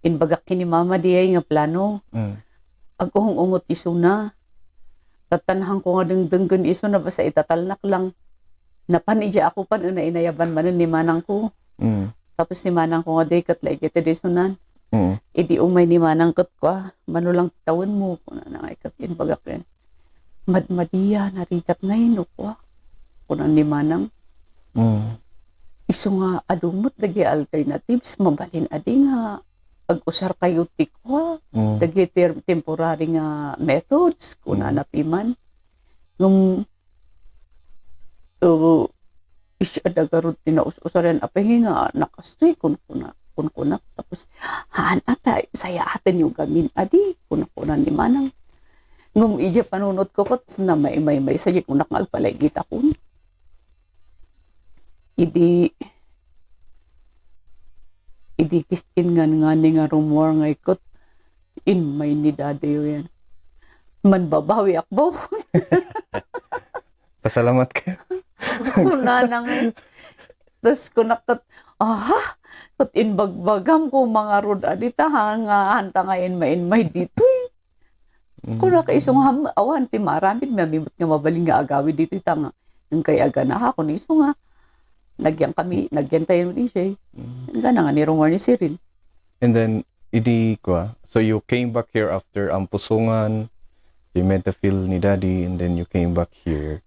inbagak kini mama diay nga plano agkuhong ungot iso na tatanhang ko nga dengdenggen iso na basta itatalnak lang napan ija ako pan una inayaban manen ni manang ko tapos ni manang ko nga day kat like iti disunan idi umay ni manang kat ko manulang tawon mo kuna na ikat inbagak yan madmadiya narigat ngayon ko kunan ni manang iso nga adumot dagi alternatives mabalin adi nga pag-usar kayo tikwa dagi temporary nga methods kuna napiman ngum isadagarot tinaususaran apay nga nakastoy kun tapos haan ata saya atin yung gamin adi kuna ni manang ngum ija panunot ko kot na may sajik unak magpalay kita kun. Idi kistin nga ni nga rumor nga ikot in may ni dadayo yan. Man babawi akbo. Pasalamat ka. Kuna nang tas kunakat kot in bagbagam ko mga rod adita nga hanta ngayon may dito kuna ka isong awan ti maramid mamimot nga mabaling nga agawi dito itanga ng kay aga na ako ni iso nga nagyan tayo ni siya gana nga ni Romar ni Cyril and then so you came back here after ang pusungan you met the feel ni daddy and then you came back here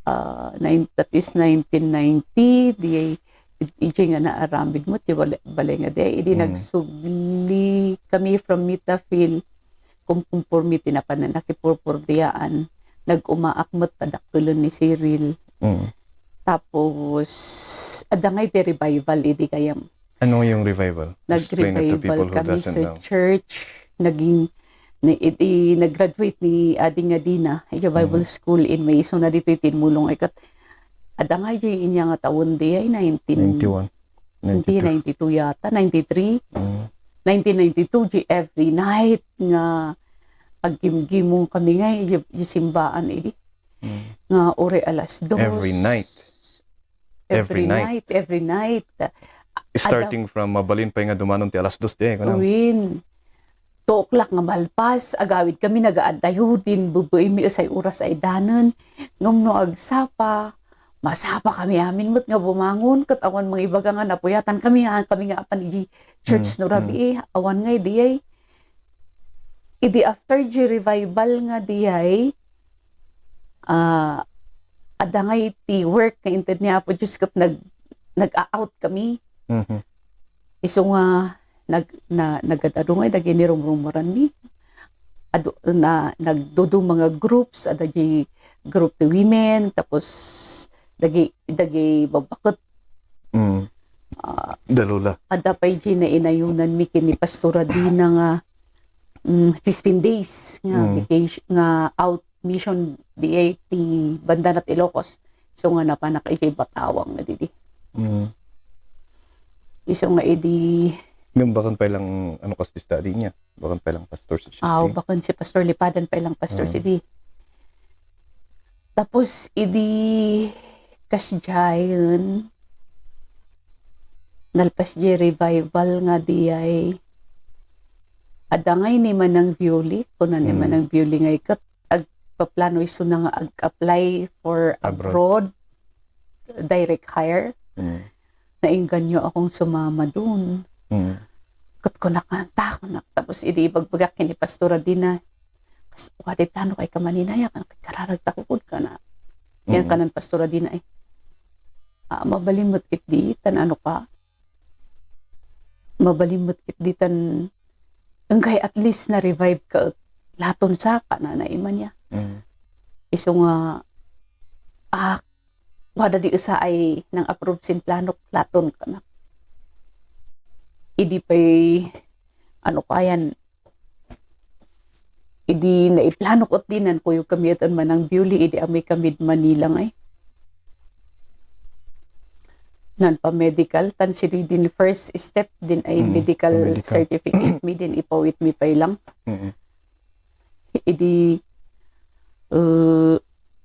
that is 1990 di nga naarambid mo ti balay nga di nagsubli kami from Mitafil conformity na pananakipurpurdiyaan nag-umaakmat tadaktulan ni Cyril tapos adangay ti revival idi kayam ano yung revival? Nag-revival kami sa church nag-graduate ni Ading Adina sa Bible School in May so na dito itinmulong ay kat adangay di inya nga taon di ay 91 92 yata 93 1992 every night nga paggimgimong kami nga simbaan idi nga ore alas 2 every night starting from mabalin pa nga dumanon ti alas 2 di win 2 o'clock nga malpas agawid kami nagaadayo din bubuy mi usay oras ay danon ngum no agsapa masapa kami amin mo't nga bumangon kat awan mga ibaga nga napuyatan kami nga apan iji church no rabi awan nga idi after ji revival nga diyay adangay ti work nga inted niya po Diyos kat nag-out kami Iso nga nagadadungay dagi ni rumrumoran mi. Nagdodo mga groups, adagi group to women, tapos dagi babakot. Dalula. Ada pa na inayunan mi kini Pastora Dina nga 15 days nga vacation nga out mission DAT banda nat Ilocos. So nga napanak ay batawang nga didi. Iso nga idi Yung bakon pa lang ano kasi study niya. Bakon pa lang pastor si bakon si Pastor Lipadan pa lang pastor si di. Tapos idi kasjayon nalpas di revival nga di ay adangay ni man ng violi kunan ni man ng violi nga ikat agpaplano iso na nga ag-apply for abroad direct hire. Nainganyo akong sumama doon. Kat ko nakanta ko na. Tapos idibagbagak ni Pastora Dina. Kasi wadi plano kay kamaninaya ka kararagtakukod ka na. Yan kanan Pastora Dina eh. Mabalimot kit di tan ano ka. Mabalimot kit di tan kay at least na revive ka laton sa ka na naiman niya. Iso nga wada di isa ay nang approve sin plano laton ka na. Idi pa'y ano kayan idi na iplano ko dinan ko yung kamiatan man ng Beauty idi amay kamid Manila ngay nan pa medical tan si din first step din ay medical certificate mi din ipawit mi pay lang idi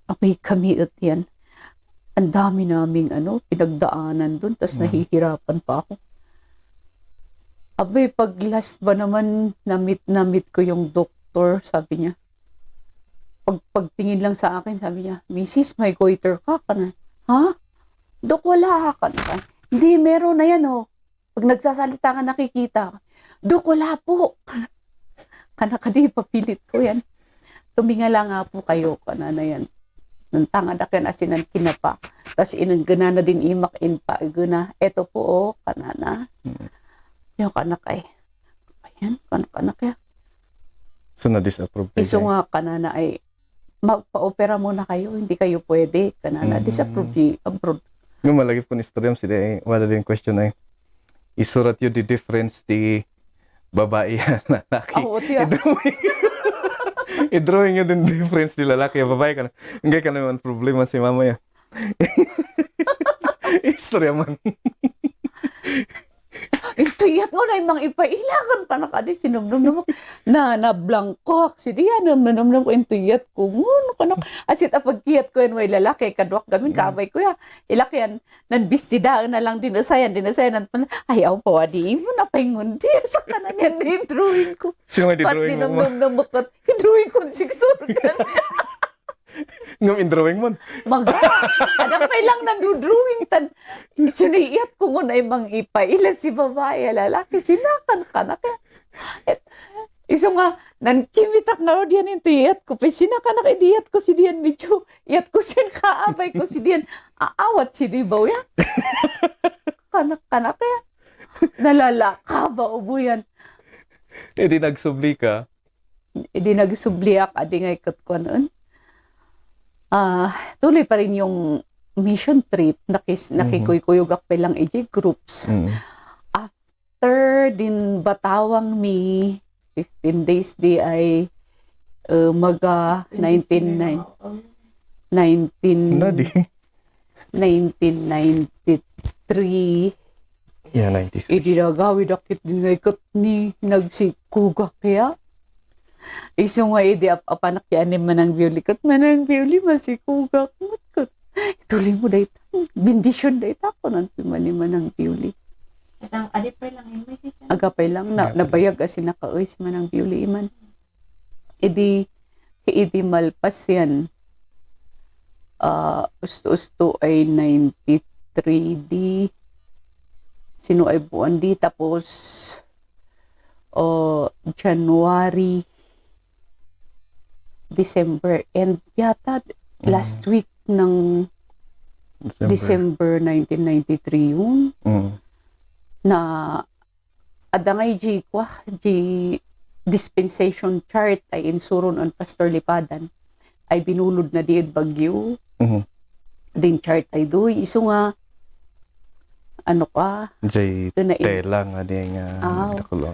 amay kamiat yan ang dami naming pinagdaanan dun tas nahihirapan pa ako. Abay, pag last ba naman, namit ko yung doktor, sabi niya. Pagtingin lang sa akin, sabi niya, Mrs., may goiter ka na. Ha? Dok, wala ka na. Hindi, meron na yan, oh. Pag nagsasalita ka, nakikita. Dok, wala po. Kanakadi, papilit ko yan. Tumingala nga po kayo, kanana yan. Nantangad akin asinan kinapa. Tapos inagana na din imak in pa. Iguna, eto po, oh, kanana. Yung kanak ay, ayan, kanak ya. So, na-disapprove kayo? Iso nga kanana ay, magpa-opera muna kayo, hindi kayo pwede. Kanana, disapprove di abroad. Yung malagi po ni Storyam, sila wala din question ay, isurat yun the difference di babae yan, lalaki. Oo, tiya. I-drawing yun din difference di lalaki, babae ka na. Hindi ka naman problema si mama yan. Storyam man. Intuyat mo na yung mga ipailakan pa na kadi sinumdum na nablangkok si diyan namnam ko intuyat ko ngono kanak asit apagkiyat ko yan may lalaki kadwak gamin kabay ko ya ilakyan nan bistida na lang dinasayan ayaw pa wadi mo na paingon di sa kanan yan din drawing ko sino nga di drawing mo drawing ko siksur kan ngam in-drawing mo maga ada pa lang nandudrawing tan isuniyat ko ngun ay mang ipaila si babae lalaki sinakan kanak iso nga nan kimitak nga diyan intiyat ko pa sinakanak idiyat ko si diyan medyo iyat ko sin kaabay ko si diyan aawat si dibaw ya kanak ya nalalaka ba ubuyan di nagsubli ka di nagsubliak adi nga ikat ko noon. Tuloy pa rin yung mission trip, nakikuyog pa lang groups. After din batawang mi 15 days di ay maga 1993 yeah 93 idinagawi dakit din nga ikat ni nagsikugak kaya iso nga apanak yan ni manang bioli kat manang bioli masikugak kat tuloy mo dahil bindisyon dahil ako ng manang bioli Agapay lang yung message. Agapay lang nabayag kasi naka-uwis manang bioli iman idi malpas yan usto ay 93 di sino ay buwan di tapos January December and yata last week ng December 1993 yun. na adangay dispensation chart ay insuron on Pastor Lipadan ay binulod na diid bagyo. Din chart ay doy iso nga ano ka Jay tela nga di nga nagdakulo.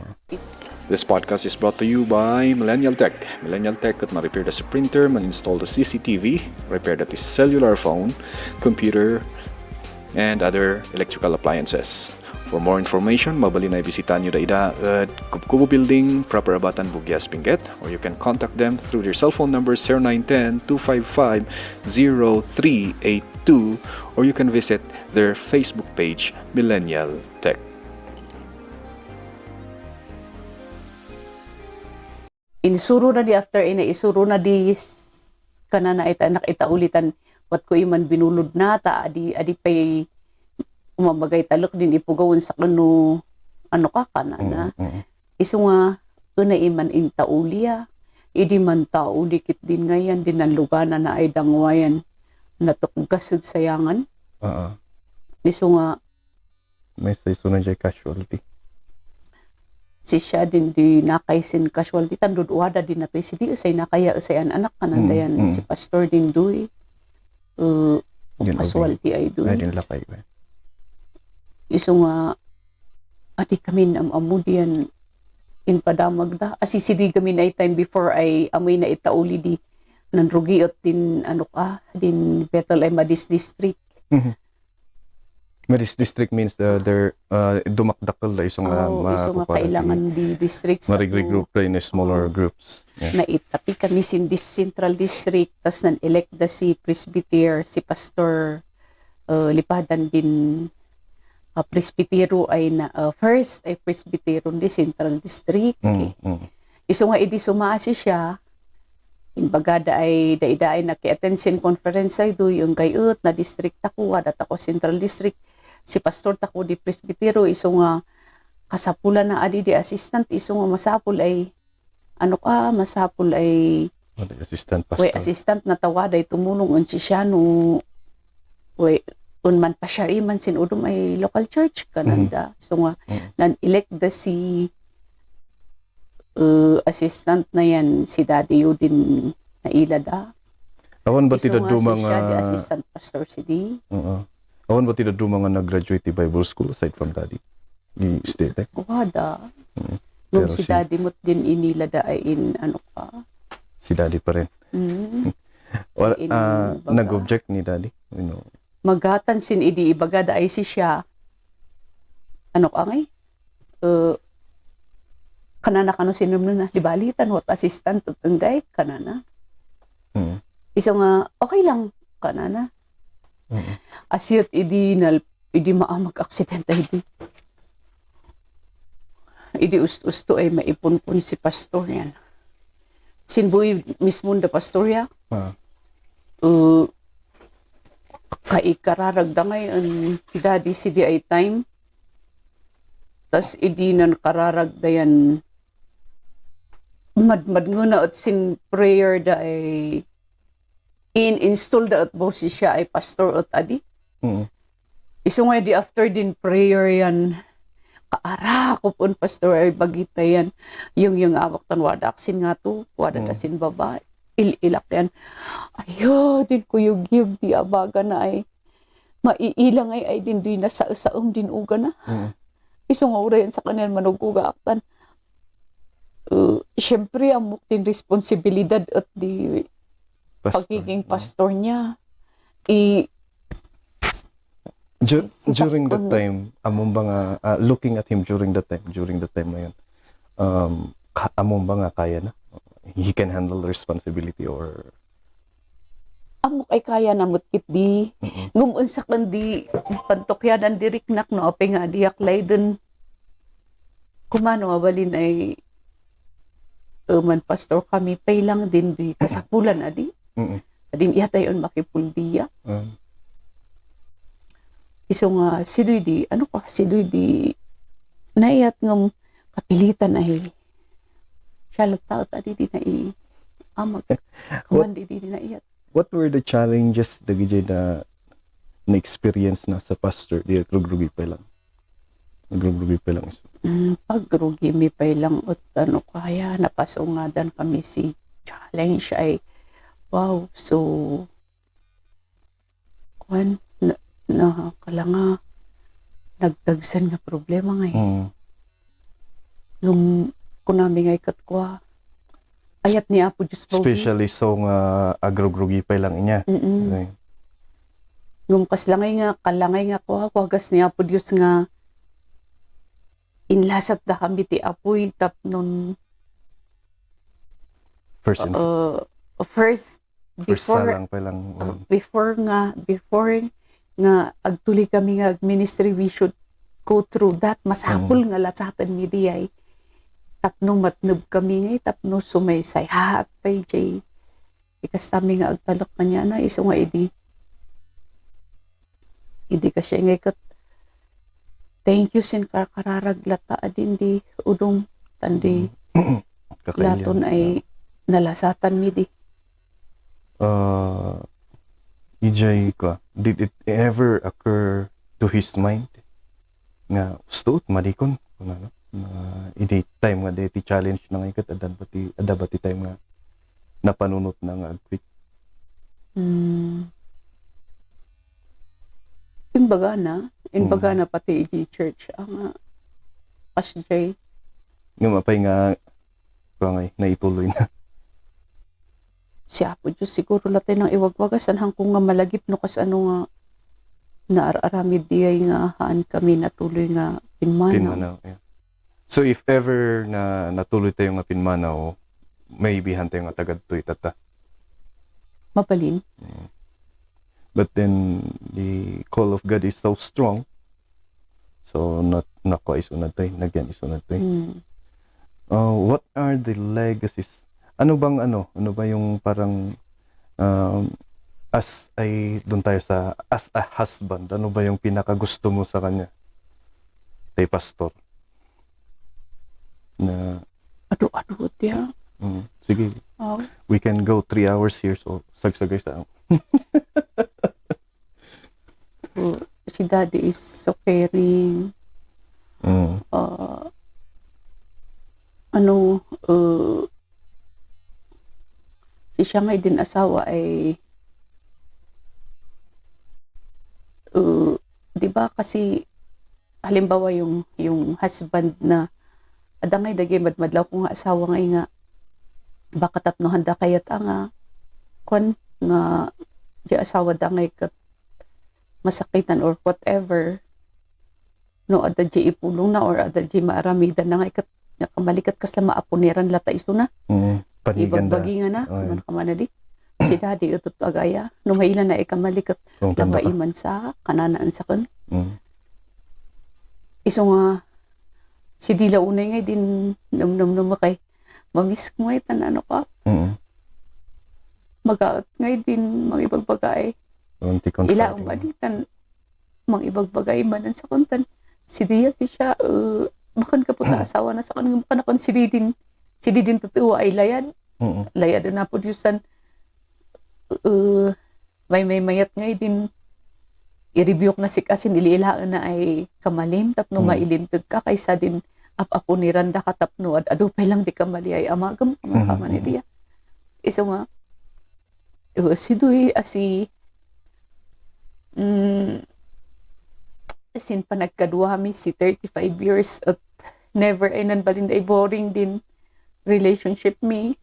This podcast is brought to you by Millennial Tech. Millennial Tech could repair the printer, install the CCTV, repair the cellular phone, computer, and other electrical appliances. For more information, mabali na ibisita nyo daida at Kubo Building, Proper Abatan, Bugyas, Benguet, or you can contact them through their cell phone numbers 0910-255-0382, or you can visit their Facebook page, Millennial Tech. Insuro na di after isuro na di kanana nakita ulitan wat ko iman binulod na ta adi pay umabagay talok din ipugawon sa kano ano ka kanana iso nga kuna iman inta uliya idi man tao dikit din ngayan din ang lugana na ay dangwayan natukgasud sayangan iso nga may iso na jay casualty. Si siya din di nakaisin casualty tandod wada din nato si di usay nakaya usayan anak kanandayan si pastor din duy casualty ay duy ay din lakay ba iso nga ati kami amudian in padamag da asisidi kami na time before ay amoy na itauli di nanrugiot din ano ka din Bethel ay Madis district. Madis district means they're dumakdakal la isong iso nga kailangan di districts regroup in smaller groups. Na itapi kami sin central district tas nan elect da si presbyter si pastor Lipadan din presbytero ay na first ay presbytero di central district. Iso nga idi sumaasi siya imbagada ay daida ay naki-attend conference ay do yung kayot na district ako wadat ako central district si pastor tako di presbytero iso nga kasapulan na adi di assistant iso nga masapul ay ano ka masapul ay assistant pastor assistant na tawada ay tumulong on si siya no man pa siya man sin udum ay local church kananda so nga nan elect da si assistant na yan si Daddy din na ilada awan ba tida do mga mga assistant pastor si di awan ba tida do mga nag-graduate Bible school aside from Daddy di state wada nung si Daddy mo din inilada ay in ano ka si Daddy pa rin nag-object ni Daddy you know magatan sin idi ibagada ay si siya ano ka ngay kanana kano sinum na di balitan what assistant tutunggay kanana iso nga okay lang kanana asyot idi maamag aksidente idi usto ay maipunpun si pastor yan sinbuy mismo da pastor ya kaikararagdangay ang Daddy si di ay time tas idi nan kararagdayan madmad nguna at sin prayer da ay install da at bo si siya ay pastor at adi iso nga di after din prayer yan kaara ko pun pastor ay bagita yan yung awak tan wadaksin nga to wada sin baba ilak yan ayo din kuyog-yog di abaga na ay maiilang ay din na saum din uga na iso nga ura yan sa kanyan manuguga aktan syempre amok din responsibilidad at di pagiging pastor niya during that time among ba nga looking at him during the time na yun among ba nga kaya na he can handle the responsibility or amok ay kaya na mutkit di gumunsa kandi pantokyanan diriknak no apay nga diaklay dun kumano mabalin ay man pastor kami pay lang din di kasapulan adi adin iyatayon makipuldiya iso nga sidoy di naiyat ngam kapilitan ay shalata tadi di na amag kumandi di na iyat. What were the challenges na experience na sa pastor di rugrugi pa lang Nagrugi pa lang. Pagrugi mi pa lang ut ano kaya napasungadan kami si challenge ay wow so kuan na kalanga nagdagsan nga problema ngay nung kunami ngay katkwa ayat ni Apo Diyos Bawdi. Especially so nga agrugrugi pa lang inya. Okay. Nung kaslangay nga kalangay nga ko wagas ni Apo Diyos nga inlasat da kami ti apoy tapnon first before salang pa lang. before nga agtuli kami nga ministry we should go through that masapul nga lasatan mi diay tapno matnub kami ngay tapno sumaysay haat pay jay ikas tami nga agtalok kanya na iso nga idi kasi ngay kat thank you sin kararag-lata adin di udong tandi laton ay nalasatan mi di. EJ ko, did it ever occur to his mind nga gusto madikon ano idi time nga dati challenge na nga ikat adabati time nga napanunot na nga agquit. Inbaga na pati i church ang pasjay Nga mapay nga kangay naituloy na. Si Apo Diyos siguro latay ng iwagwagasan hangkong nga malagip no kas ano nga naararamid diyay nga haan kami natuloy nga pinmanaw. Yeah. So if ever na natuloy tayo nga pinmanaw, maybe hantay nga tagad to itata. Mabalin. But then the call of God is so strong. So not nako isunod tayo, nagyan isunod tayo. What are the legacies? Ano ba yung parang doon tayo sa as a husband, ano ba yung pinakagusto mo sa kanya? Tay pastor. Na Ado tiya. Sige. We can go 3 hours here so sagsagay sa si Daddy is so caring. Si siya nga din asawa ay di ba kasi halimbawa yung husband na adangay dagay madmadlaw ko nga asawa nga baka tapno handa kayat nga kon nga di asawa dangay kat masakitan or whatever no adadji ipulong na or adadji maaramidan na nga ikat nakamalikat kas na maapuniran lata iso na ibagbagi nga na man kamana di si Daddy utut agaya no mailan na ikamalikat labaiman sa kananaan sa kun iso nga si Dila unay nga din nam kay mamiss ko nga itan ka magaot nga din mga ibagbagay ila umaditan mga ibagbagay manan sa kuntan si Dia si siya makan ka puta asawa na sa kanang panakon si Didin tatuwa ay layad na po yusan may mayat nga din i-review na si kasin iliilaan na ay kamalim tapno mailintag ka kaysa din apapuniran da katapno at adupay lang di kamali ay amagam kamakaman ni Dia iso nga si Duy sin pa nagkadwa mi si 35 years at never ay nanbalin ay boring din relationship me.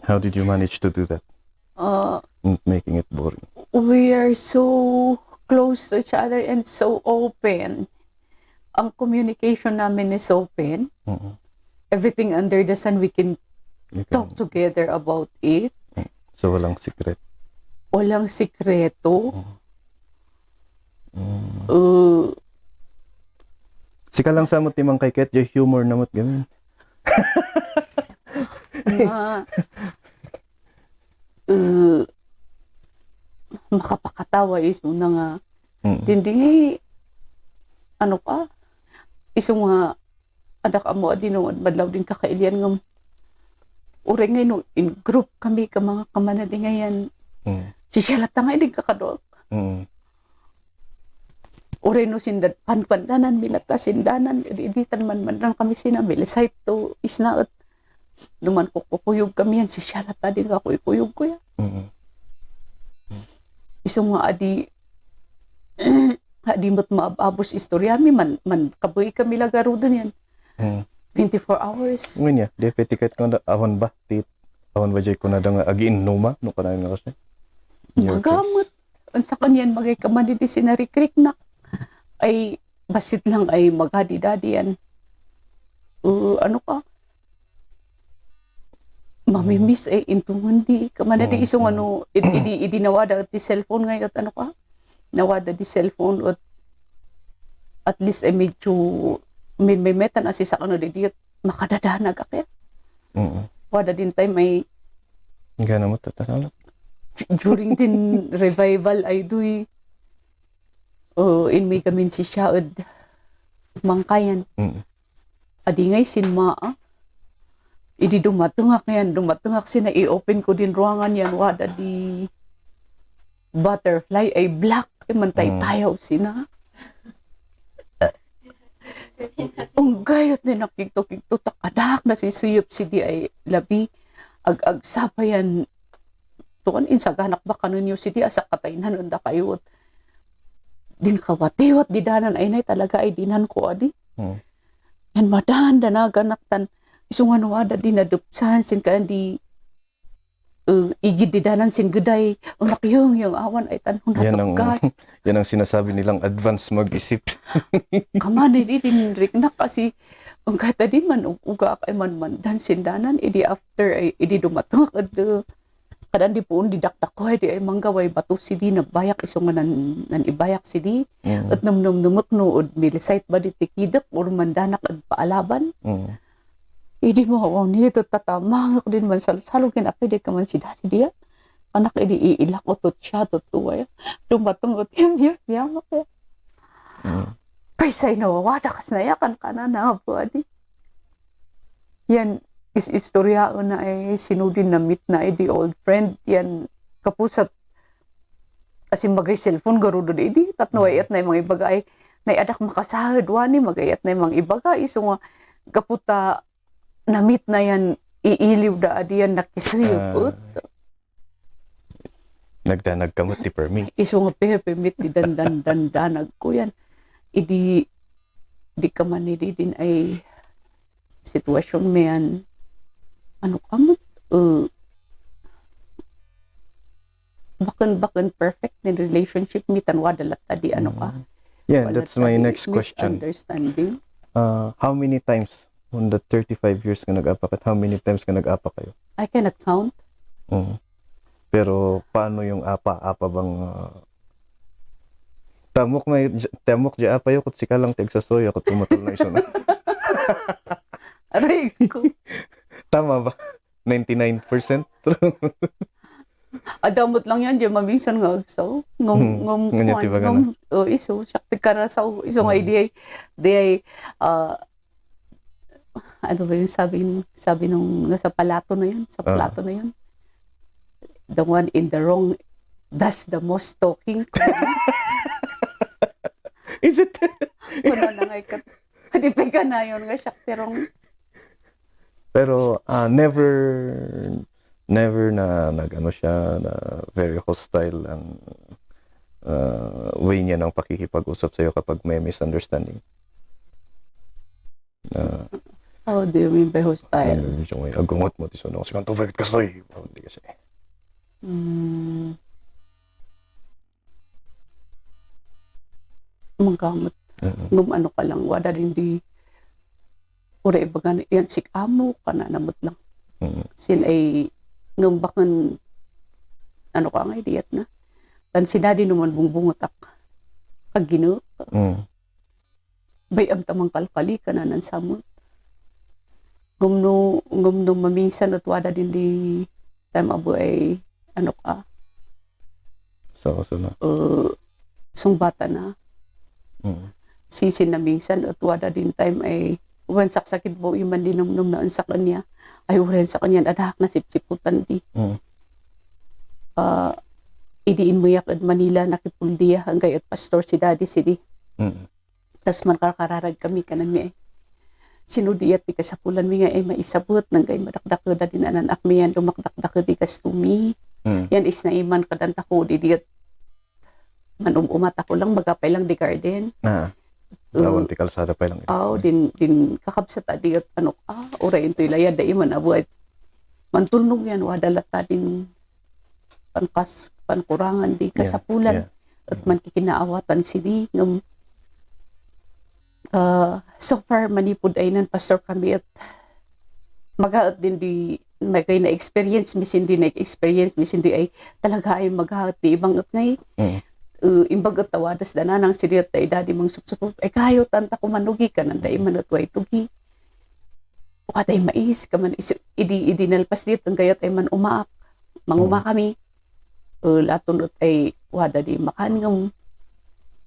How did you manage to do that? Making it boring. We are so close to each other and so open. Ang communication namin is open. Everything under the sun we can talk together about it. So walang secret. Walang sikreto. Sika lang sa mo timang kay Ket, yung humor na mo't gamin. Makapakatawa iso na nga. Tindi ano pa? Iso nga adak amo adino madlaw din kakailian nga ure ngay no in group kami ka mga kamanadi ngayon. Si siya latangay din kakadok. Uray no sindan, pandanan, milata sindanan, editan man lang kami sinamil, site to isnaot. Duman ko kukuyog kami yan, si Shalata din ka kuyog ko yan. Isang nga adi, adi mo't maababos istorya mi, man kabuhi kami lagaro dun yan. 24 hours. Ngayon di petikat ko na awan ba? Awan ba jay ko na nga agiin numa? No ka na nga kasi? Magamot. Ang sa kanyan, magay kamaniti sinarikrik na. Ay, basit lang ay maghadi-dadi yan. Ano ka? Mamimiss ay intungan di. Kamaniti isong ano, idi nawada at di cellphone ngayon at ano ka? Nawada di cellphone at least ay medyo may metan asi sa ano di makadadanag akit. Wada din time ay gana mo tatanap. During din revival ay duy in may kamin si Shaud mangkayan. Adi ngay sinma idi dumatungak sina i-open ko din ruangan yan wada di butterfly ay black mantay tayaw sina. Ang gayot ni nakikto takadak na si suyop si di ay labi ag sapayan tukan insaganak ba kanunyo si di asa kataynan unda kayot din kawatiwat di danan ay nay talaga ay dinan ko adi yan madahan danaganaktan isong ano ada di nadupsahan sin ka di igid di danan sin guday unak yung awan ay tanong natugkas. Yan ang sinasabi nilang advance mag-isip. Kaman di din riknak kasi ang kata di man uga kay man dan sindanan idi after ay idi dumatok at kadan di puon di dakdak ko di ay manggaway batu si di nabayak isong nan ibayak si di at numnumnumok nood milisite ba di tikidok or mandanak at paalaban. Idi mo ako nito tatamangak din man salugin apay di ka man si daddy diya. Anak idi iilak o tot siya tutuwa ya. Dumatong o tiyam ko. Paisay nawawada kas na yakan ka na po adi. Yan is istorya na ay sinudin na meet na di old friend. Yan kapusat kasi magay cellphone garudo di tatnaway at na yung mga ibagay na adak makasahad wani magayat na yung mga ibagay so nga kaputa na meet na yan iiliw da adi yan nakisuyod. Nagdanag kamot ti permi. Iso nga permit di dandanag ko yan. Di ka man din ay sitwasyon mo yan. Ano kamot? Bakan perfect na relationship mi tanwadalat tadi ano ka? Yeah, that's my next question. Misunderstanding. How many times on the 35 years ka nag-apa at how many times ka nag-apa kayo? I cannot count. Pero paano yung apa bang tamok di apa yo kut sika lang teg sa soya kut tumatol na iso na. Aray ko. Tama ba? 99%? Adamot lang yan, di maminsan nga agsaw. Ngom iso, siya tikarasaw. Iso nga di ay ano ba yung sabi nung nasa palato na yun, sa plato na yun. The one in the wrong, that's the most talking. Is it? Kuna na nga ikat. Hadipay ka na yun nga siya. Pero never na nag-ano siya na very hostile ang way niya ng pakikipag-usap sa'yo kapag may misunderstanding. How do you mean by hostile? Agungot mo, tiso na kasi kanto bakit kasoy? Hindi kasi. Manggamot. Ano ka lang, wala rin di ura ibaga yan sik amo ka na namot lang. Sin ay ngambakan ano ka nga idiyat na. Tan sinadi naman bungbungotak kagino. Bayam tamang kalkali ka na nan samot. Gumno maminsan at wada din di time abo ay ano ka? So na. Sungbata na. Sisin na minsan at wada din time ay uwan saksakit po yung mandinom na sa kanya. Ay uwan sa kanya adak na sipsiputan di. Idiin mo yak at Manila nakipuldiya hanggang at pastor si daddy si di. Tas man kararag kami kanan mi ay sinudiyat di kasapulan mi nga ay maisabot nang gay madakdak da din anak mi yan dumakdak di kastumi. Yan is naiman kadanta ko di diyat man umata ko lang magapay lang di garden. Lawan ti kalsada pa lang. Din kakabsat adi at oray intoy layad da iman abuay mantulnog yan wadalata din pankurangan di kasapulan at man kikinaawatan sidi ngam so far manipod ay nan pastor kami at magaat din di may kay na experience misin di na experience misin di ay talaga ay magaat di ibang at ngay imbag at tawadas dananang sidi at dadi mang supsup ay kayo tanta ko manugi ka nanda iman at way tugi wakatay mais ka man idi nalpas dit ang gayat ay man umaak manguma kami laton at ay wada di makan ngam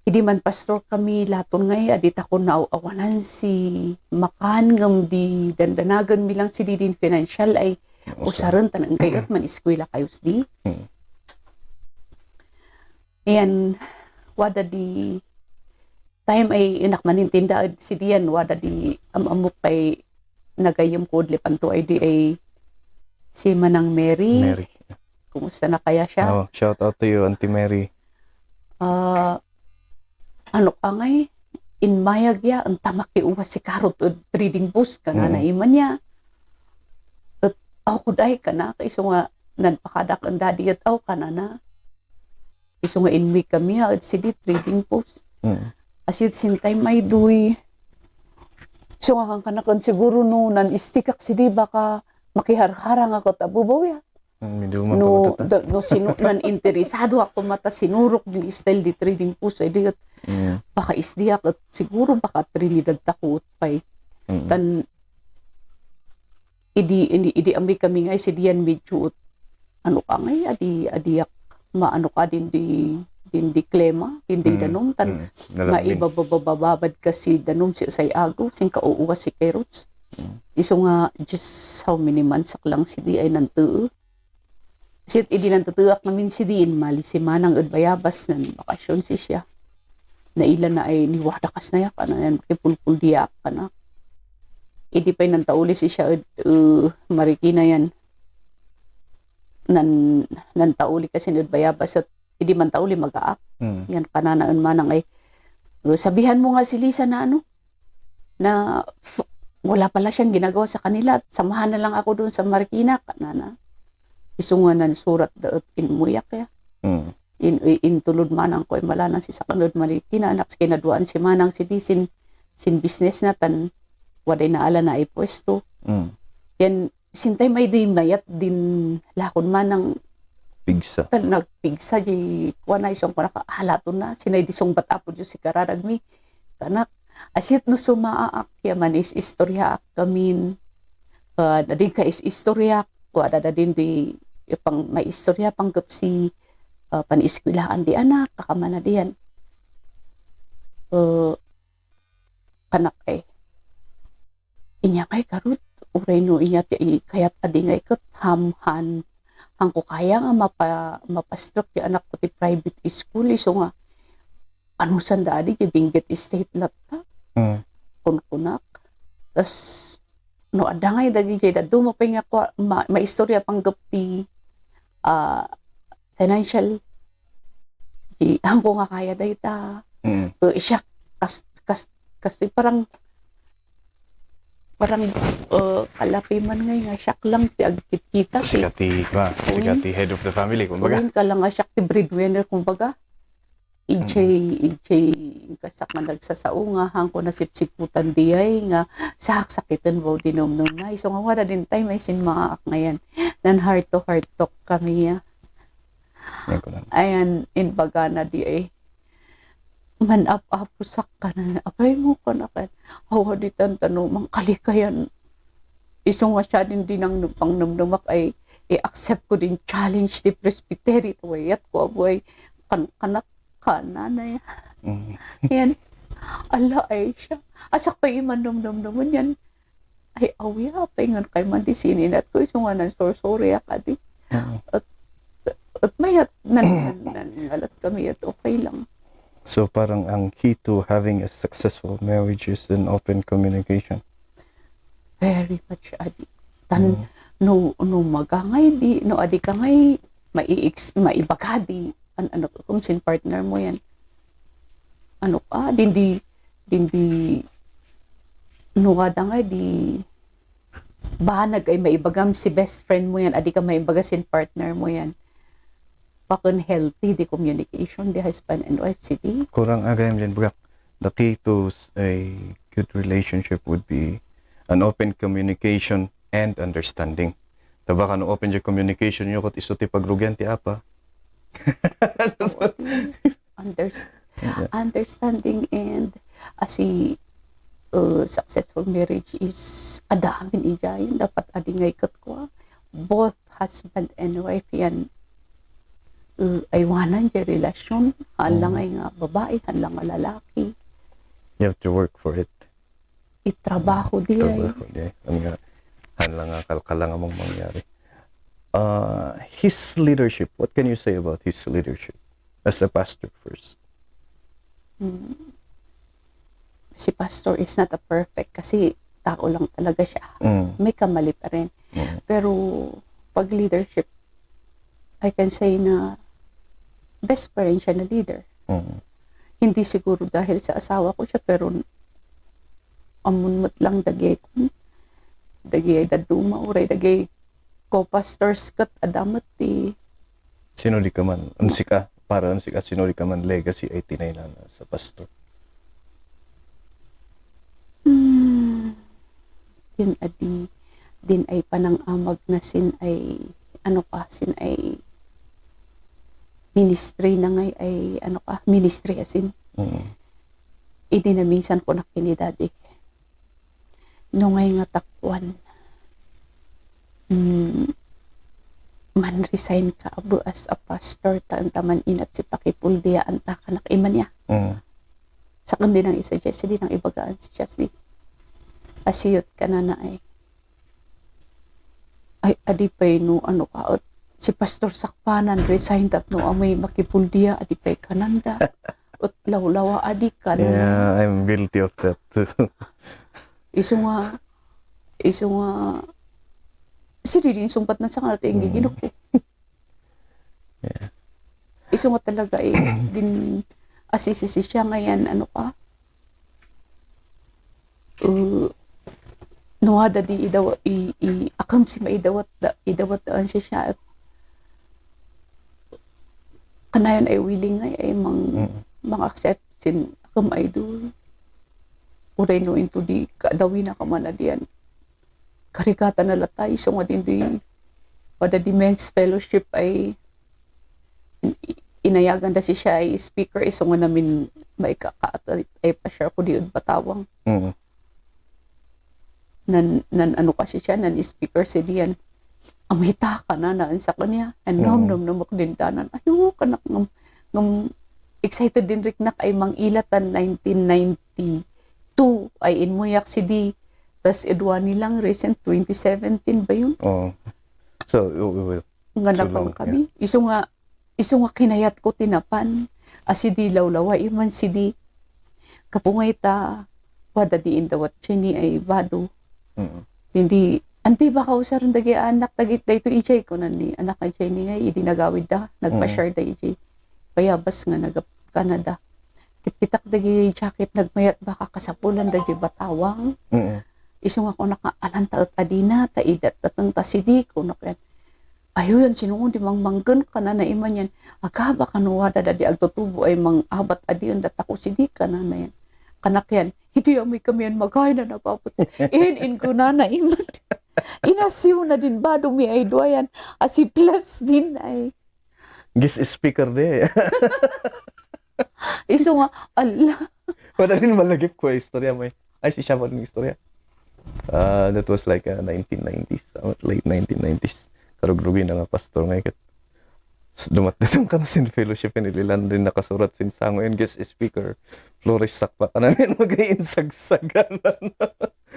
hindi man pastor kami laton ngay adit ako nauawanan si makan ngam di dandanagan bilang si din financial ay usaran tanang gayot man eskwela kayos di. Ayan wada di time ay inak manintinda si diyan wada di amok kay nagayom ko lipanto ay di ay si Manang Mary. Kumusta na kaya siya? Shout out to you Auntie Mary. Ano ka ngay, inmayag ya, ang tamak iuwas si Karot o trading post ka na naiman niya. At ako dahi ka na, kaiso nga nanpakadak ang daddy at ako ka na. Kaiso nga inmi kami at sidi trading post. Asit sintay may duy. So nga kang kanakon siguro no, nan-istikak sidi baka makiharharang ako tabubaw ya. No nan interesado ako mata sinurok din style di trading post ay diot baka isdiak at siguro baka Trinidad takot pay tan idi ambi kami ngay si diyan medyo ano ka ngay adiak maano ka din di klema din danom tan maibababababad kasi danom si sayago sing kauuwas si Kerots iso nga just how many months lang si di ay nantuu sit idi nantutuak namin si diin mali si Manang udbayabas nan bakasyon si siya na ilan na ay niwadakas na yakan na kipulpul diak ka na idi pa'y nantauli si siya marikina yan nantauli kasi udbayabas at idi man tauli mag-aak yan kananaan Manang ay sabihan mo nga si Lisa na na wala pala siyang ginagawa sa kanila at samahan na lang ako doon sa marikina kanana isunganan surat daot inmuyak ya. Intulod Manang ko ay malana si sakanod marikina anak kinaduan si Manang si disin sin business na tan waday na ala na ay pwesto. Yan sintay may duy mayat din lakon Manang pigsa. Nagpigsa di kuan na isong halaton na sinay disong batapod si kararagmi kanak asit no sumaak yaman is istorya kamin dadin ka is istorya wada dadin di pang may istorya panggap si paniskwilaan di anak kakamana diyan kanak ay inya kay karut uray no inya ti kayat adi ngay ket hamhan hangko kaya nga mapastroke ti anak ko ti private school iso nga ano sanda adi binggit state latta kunkunak tas no adangay dagi jay da dumapay nga ko maistorya panggap ti financial di hangko nga kaya dayta siya kasi parang kalapi man nga siyak lang ti agkita sigati head of the family kumbaga ka lang nga siyak ti breadwinner kumbaga kasak man nagsasao nga hangko na sipsiputan diyay nga sakitan mo dinom na iso nga wala din time ay sin maak ngayon nan heart to heart talk kami ya ayan in bagana di ay man apusak ka na apay mo ka na kan hawa di tantano mang kalikayan iso nga siya din ang pangnamnamak ay i-accept ko din challenge di presbytery to ayat ko aboy kanak kanana yan ala ay siya asak pa iman naman yan ay awya pa ingan kay mandisinin at ko iso nga nan sorry akadi at mayat nan alat kami at okay lang So parang ang key to having a successful marriage is an open communication. Very much adi. No magangay di, no adi ka ngay, maiba ka di, ano kung sin partner mo yan. Ano ka, dindi, no ada ngay di, bahanag ay maibagam si best friend mo yan, adi ka maibaga sin partner mo yan. Pakon healthy the communication, the husband and wife, city. Kurang agayam din bagak. The key to a good relationship would be an open communication and understanding. Tabaka no open your communication nyo kot isuti pagrugyan ti apa. Understanding and asi successful marriage is adamin ijayin. Dapat adingay kat ko. Both husband and wife yan aywanan di relasyon. Halang ay nga babae, halang nga lalaki. You have to work for it. Itrabaho di ay. Trabaho di ay. Ano nga, halang nga kalkala nga mong mangyari. His leadership, what can you say about his leadership as a pastor first? Si pastor is not a perfect kasi tao lang talaga siya. May kamali pa rin. Pero pag leadership, I can say na best pa rin siya na leader. Hindi siguro dahil sa asawa ko siya, pero amunmot lang dagay daduma uray dagay co-pastors kat adamat ti. Sino di ka man, ansika, para ansika, sino di ka man legacy ay tinay na sa pastor? Yun adi, din ay panang amag na sin ay, sin ay ministry na ngay ay ministry asin. Idi na minsan ko nakinidadi. No ngay nga takwan. Man resign ka abo as a pastor taman inap si pakipuldiya anta kanak iman niya. Sa kundi nang i-suggest di nang ibagaan si Chelsea. Asiyot ka na ay adi pay no ka si Pastor Sacpa nan resign no amoy makipuldiya adi pay kananda ut lawlawa adi kan. Yeah, I'm guilty of that too. Iso nga siririn sumpat na sa kanat yung giginok ko. Yeah. Iso nga talaga din asisisi siya ngayon nuwada di akam si maidawat daan siya kanayon ay willing ay mga accept sin akam idol uray no into di kadawi na kamana diyan karikata na latay so nga din di pada di men's fellowship ay inayagan da si siya ay speaker iso nga namin may kakaat ay pa-share ko di batawang nan kasi siya nan speaker si diyan amita ka na naan sa kanya and nom din tanan ayo kanak ngam excited din riknak ay mangilatan 1992 ay inmuyak si di tas edwa nilang recent 2017 ba yun so nga napang kami iso nga kinayat ko tinapan asi di lawlawa iman si di kapungay ta wada di indawat chini ay bado hindi anti ba kausaran dagi anak tagit dayto ijay ko nani anak ay chini nga idi nagawid da nagpa-share da ijay payabas nga nagap Canada titak dagi jacket nagmayat baka kasapulan da di batawang iso nga ko nakaalan ta adina ta idat tatang ta sidi ko naken ayo yan sinungon di mangmanggan ka na iman yan agaba kanuwada da di agtutubo ay mang abat adiyon datako sidi ka na yan kanak yan hindi amoy kami yan magay na napapot in ko na iman inasiw na din ba dumi ay duayan asi plus din ay gis speaker de iso nga ala wala din malagip ko istorya mo ay si siya mo ng istorya that was like 1990s late 1990s karugrugi na nga pastor ngayon dumatang ka na sin fellowship inilan din nakasurat sin sango yung guest speaker Flores Sacpa ka namin mag-iinsagsagan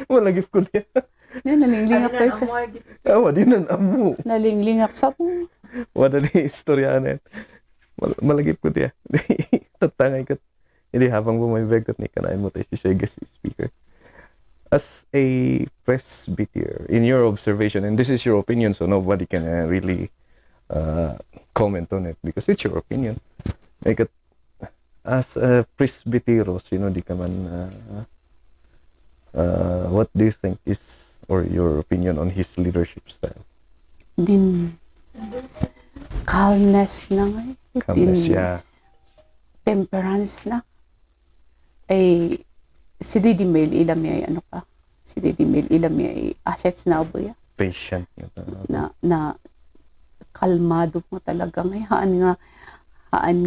malagip ko niya yan nalinglingak ko sa wadi nan amu nalinglingak sa po wala di istorya na malagip ko niya tatangay ka Hindi, habang bumibigkat ni kanain mo tayo siya guest speaker. As a presbyter, in your observation, and this is your opinion, so nobody can really comment on it because it's your opinion. Like, as a presbytero, sino di ka man, what do you think is, or your opinion on his leadership style? Din calmness na nga. Calmness, Din yeah. temperance na. Ay, si Didi Mail ilam ay ano ka? Si Didi Mail ilam ay assets na abo ya. Patient. Na kalmado mo talaga ngay. Haan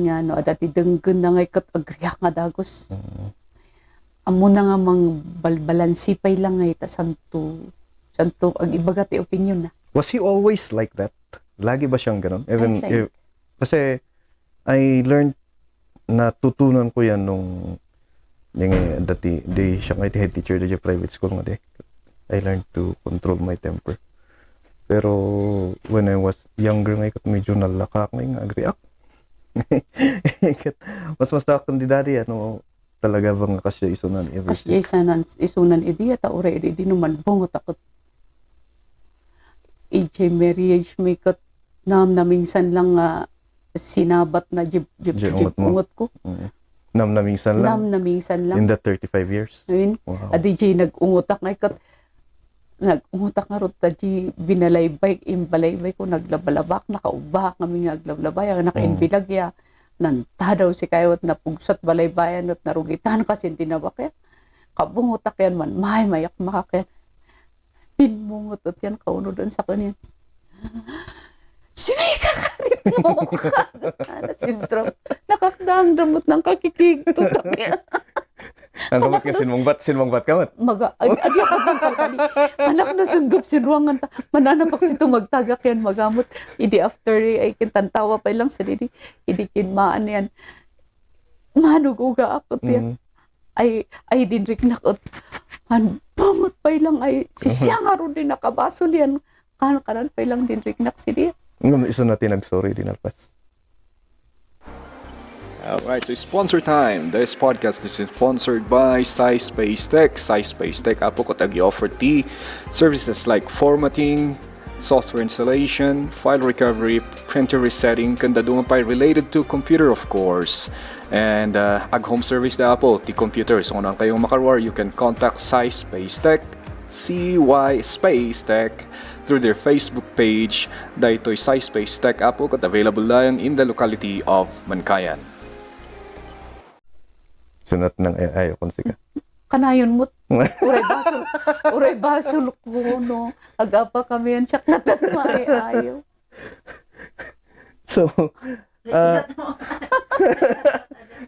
nga, no, dati denggan na ngay kat agriyak nga dagos. Amo na nga mang balbalansipay lang ngay, ta santo, ag ibagati opinion na. Was he always like that? Lagi ba siyang ganun? Even I think. if, kasi I learned, natutunan ko yan nung dati di siya nga head teacher di private school nga di. I learned to control my temper. Pero when I was younger nga medyo nalaka nga agriak. mas takon di daddy ano talaga bang kasya isunan everything. Kasya isunan idiya ta ore di naman bungot ako. EJ marriage may kat namingsan lang sinabat na jib ungot ko. Namingsan lang. In the 35 years. Ayun. Wow. DJ nag-ungutak nga rot DJ binalaybay imbalaybay ko naglabalabak nakaubak kami naglabalabay ang nakainbilag ya nanta daw si kayot na pugsat balaybayan at narugitan kasi dinabak yan kabungutak yan man mayak makakyan pinmungot at yan kauno doon sa kanya sinikar ka rin mo ka na syndrome nakakdaang damot ng kakikigtutak yan. Ang kamat ka sinmong bat kamat? Adi ako ng kalkali. Anak na sunggap sinruangan ta. Mananapak si magtagak yan magamot. Idi after ay kintantawa pa lang sa didi. Idi kinmaan yan. Manuguga ako yan. Ay dinrik nakot. Bangot pa lang ay siya nga ron din nakabasol yan. Kanan pa lang dinrik nak si diya. Iso natin nag-sorry din alpas. Alright, so sponsor time. This podcast is sponsored by Cyspace Tech. Cyspace Tech apo ko tag-offer services like formatting, software installation, file recovery, printer resetting, kanda doon pa related to computer of course. And home service na po, ti computer. So kung kayong makarwar, you can contact Cyspace Tech, CY Space Tech, through their Facebook page. Dahito Cyspace Tech apo kat available lang in the locality of Mankayan. Sunat ng ayaw konsika. Kanayon mo, uray basol ko, no. Agapa kami yan, siyak na tanma ayaw. So,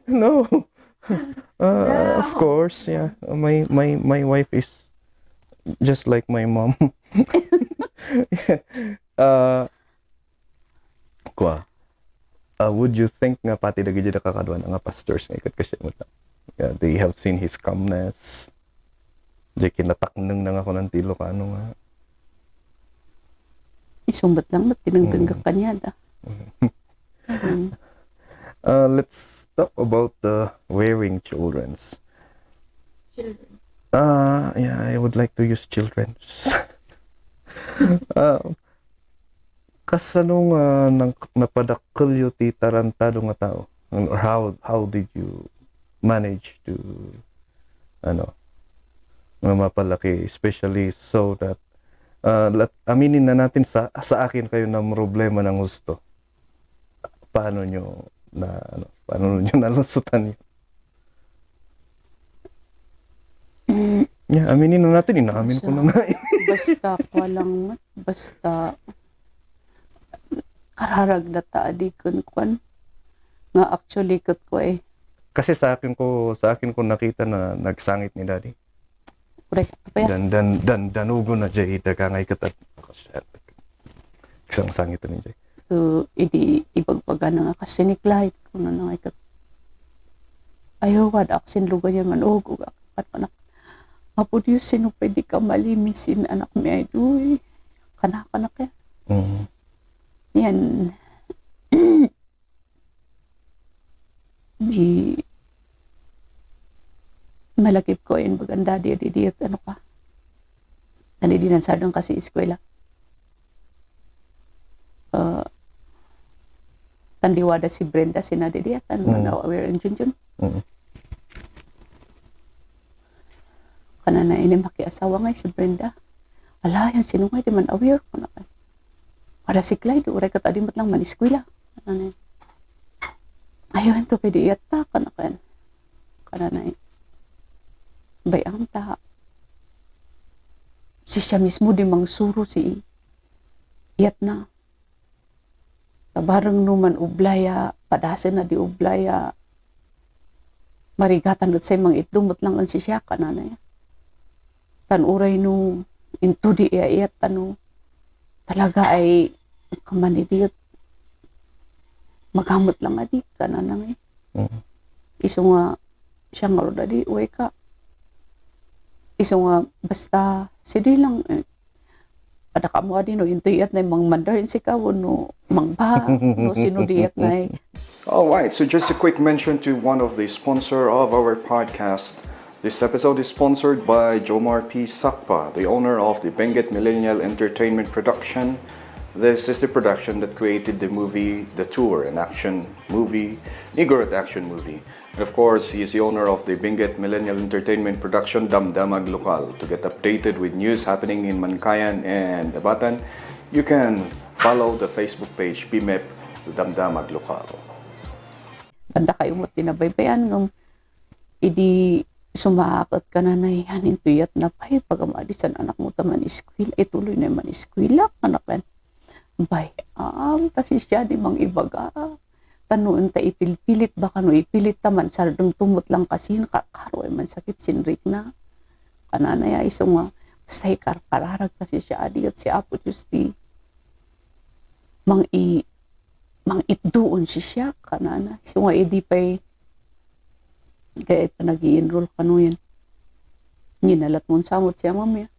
no. Of course, yeah. My wife is just like my mom. Would you think nga pati dagi jud kakadwan nga pastors nga ikat kasi mo. Yeah, they have seen his calmness. Di kinataknang na nga ko ng tilo ka ano nga. Isumbat lang ba't tinagdanggak kanya da. Let's talk about the wearing children's. Yeah, I would like to use children's. Kasanong napadakkel yu ti tarantado nga tao? Or how did you manage to mapalaki, especially so that aminin na natin sa akin kayo na problema ng gusto. Paano nyo nalusutan yun? Yeah, aminin na natin, inaamin ko na nga. Basta kararag na taadikon kwan nga actually kat ko eh. Kasi sa akin ko nakita na nagsangit ni daddy. Danugo na jay dagangay katat. Isang sangit ni jay. So ibagbaga na nga kasi niklahit ko na nga kat. Ayaw wad aksin lugar yan man ugug anak. Apo Diyos sino pwede ka malimisin anak mi ay duy. Kanak yan. Yan. malakip ko yun baganda di ano ka. Tandi di nansadong kasi eskwela. Tandiwada si Brenda sinadidiyat na aware and Junjun. Kana na ini makiasawa ngay si Brenda. Ala, yan sinungay di man aware ko na. Para si Clyde, uray ka tadimot lang maniskwila. Ano na ayun to pwede iyata ka na kan. Kana na bayang ta. Si siya mismo di mangsuro si iyat na. Tabarang numan ublaya, padasan na di ublaya. Marigatan at say mang itdumot lang ang si siya ka na na. Tanuray no into di iyat tanu. Talaga ay kamanidiyot. Magamot lang adi ka na nang Iso nga siya nga roda di uwe ka. Iso nga basta sidi lang ada ka mo adi no intuyat na mang mandarin si kawo no mangba no sinudiyat na Alright, so just a quick mention to one of the sponsor of our podcast. This episode is sponsored by Joemar P. Sacpa, the owner of the Benguet Millennial Entertainment Production. This is the production that created the movie The Tour, an action movie, Igorot action movie. And of course, he is the owner of the Benguet Millennial Entertainment Production, Damdamag Lokal. To get updated with news happening in Mankayan and Dabatan, you can follow the Facebook page BMEP Damdamag Lokal. Tanda kayo mo tinabaybayan ng idi sumakot ka na na hanin tuyat na pay pagkamadisan anak mo taman iskwil tuloy na man iskwila anak kan bay kasi siya di mang ibaga tanuan ta ipilpilit baka no ipilit taman sardong tumot lang kasi karo man sakit sinrik na kanana ya iso nga say kararag kasi siya adi at si Apo Justi mang itdoon siya kanana iso nga idi pay kaya pa nag-i-enroll ka no yan. Ginalat mo samot siya mamaya.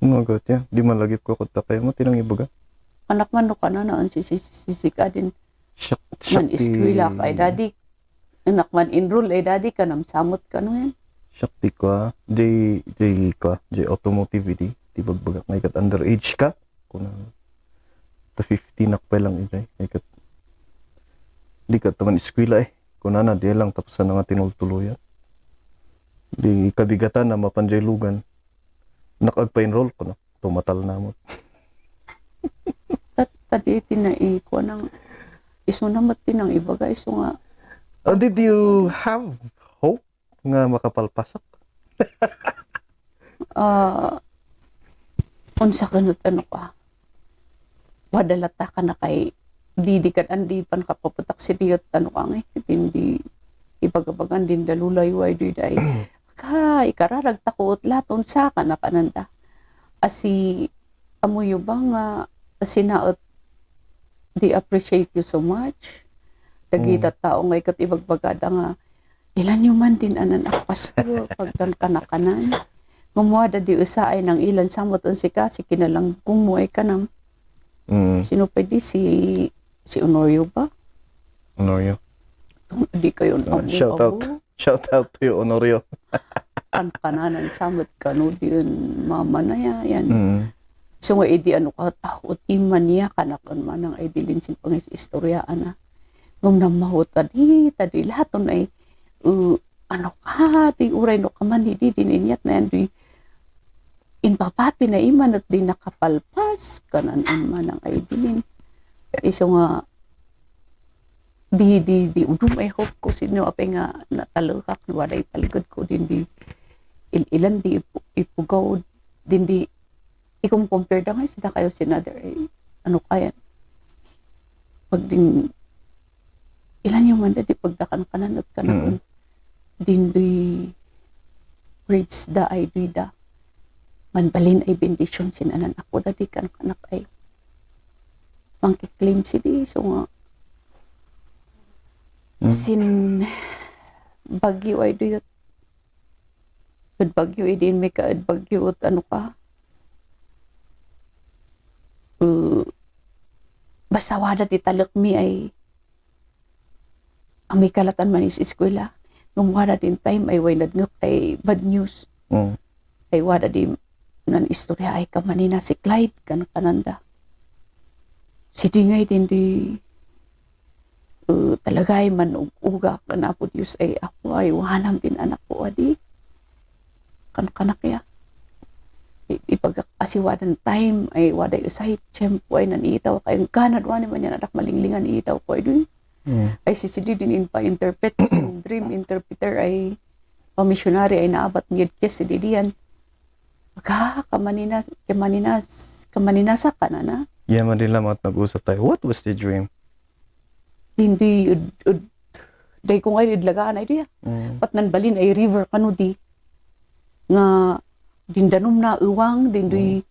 Magot ya. Di malagip ko kung takay mo. Tinang ibaga. Anak man no ka na noon. Sisika din. Man iskwila ka ay daddy. Anak man enroll ay daddy ka nam samot ka no yan. Shakti ko J automotive di. Di bagbaga. May kat underage ka. Kung ta 15 nakpay lang ito. May kat di ka taman iskwila kunana di lang tapusan nga tinultuluyan. Di kabigatan na mapanjay lugan. Nakagpa-enroll ko na. Tumatal na mo. Tadi tinai ko nang iso namat tinang ibaga iso nga. Oh, did you have hope nga makapalpasak? Unsa kanut ano ka? Wadalata ka na kay didikan andi pan kapaputak si diyot ano ka nga hindi ibagabagan din dalulay way day ka ikararag takot laton sa ka na kananda asi amuyo ba nga sinaot di appreciate you so much dagita tao nga ikat ibagbagada nga ilan yung man din anan pastor pagdal kanakanan gumuada di usa ay nang ilan samot on si kinalang kumuay kanam sino pwede si Honorio ba? Honorio. Hindi kayo Shout out to you, Honorio. Kananan samot ka no diyon mama na yan. So nga edi ano ka takot iman niya kanakon man ang idilin sin pangis istoryaan na. Ngum na mahot tadi lahaton ay ano ka di uray no kaman di dininyat na yan di inpapati na iman at di nakapalpas kanan man ang idilin. Iso nga di udum ay hope ko sino apay nga natalukak waday talikod ko din di ilan di ipugaw din di i-compare da nga sila kayo sinother ano kaya pag din ilan yung manda di pagdakan kanan at kanan din di words da ay duida manbalin ay bendition sinanan ako dadi kan kanak ay mangkiklaim si di so nga sin bagyo ay duyot bagyo ay din may kaad bagyo at ano ka basta wada di talak mi ay ang may kalatan man is eskwela wala din time ay way nadngak ay bad news. Ay wala din nan istorya ay kamanina si Clyde kananda. Si Dingay din di talaga ay manuga kana po Diyos ay ako ay wahanam din anak ko adi. Kanak kaya. Ipagkasiwadan time ay waday usay tiyempo ay nanitaw kayong kanad wani man yan anak malinglingan itaw ko ay dun. Ay si din in pa-interpret kasi yung dream interpreter ay missionary ay naabat ngid kes si diyan. Kamanina sa kanana. Yeah, man din lamang nag-usap tayo. What was the dream? Hindi day ko ngay idlagaan ay diya. Pat nan balin ay river kanu di nga dindanom na uwang din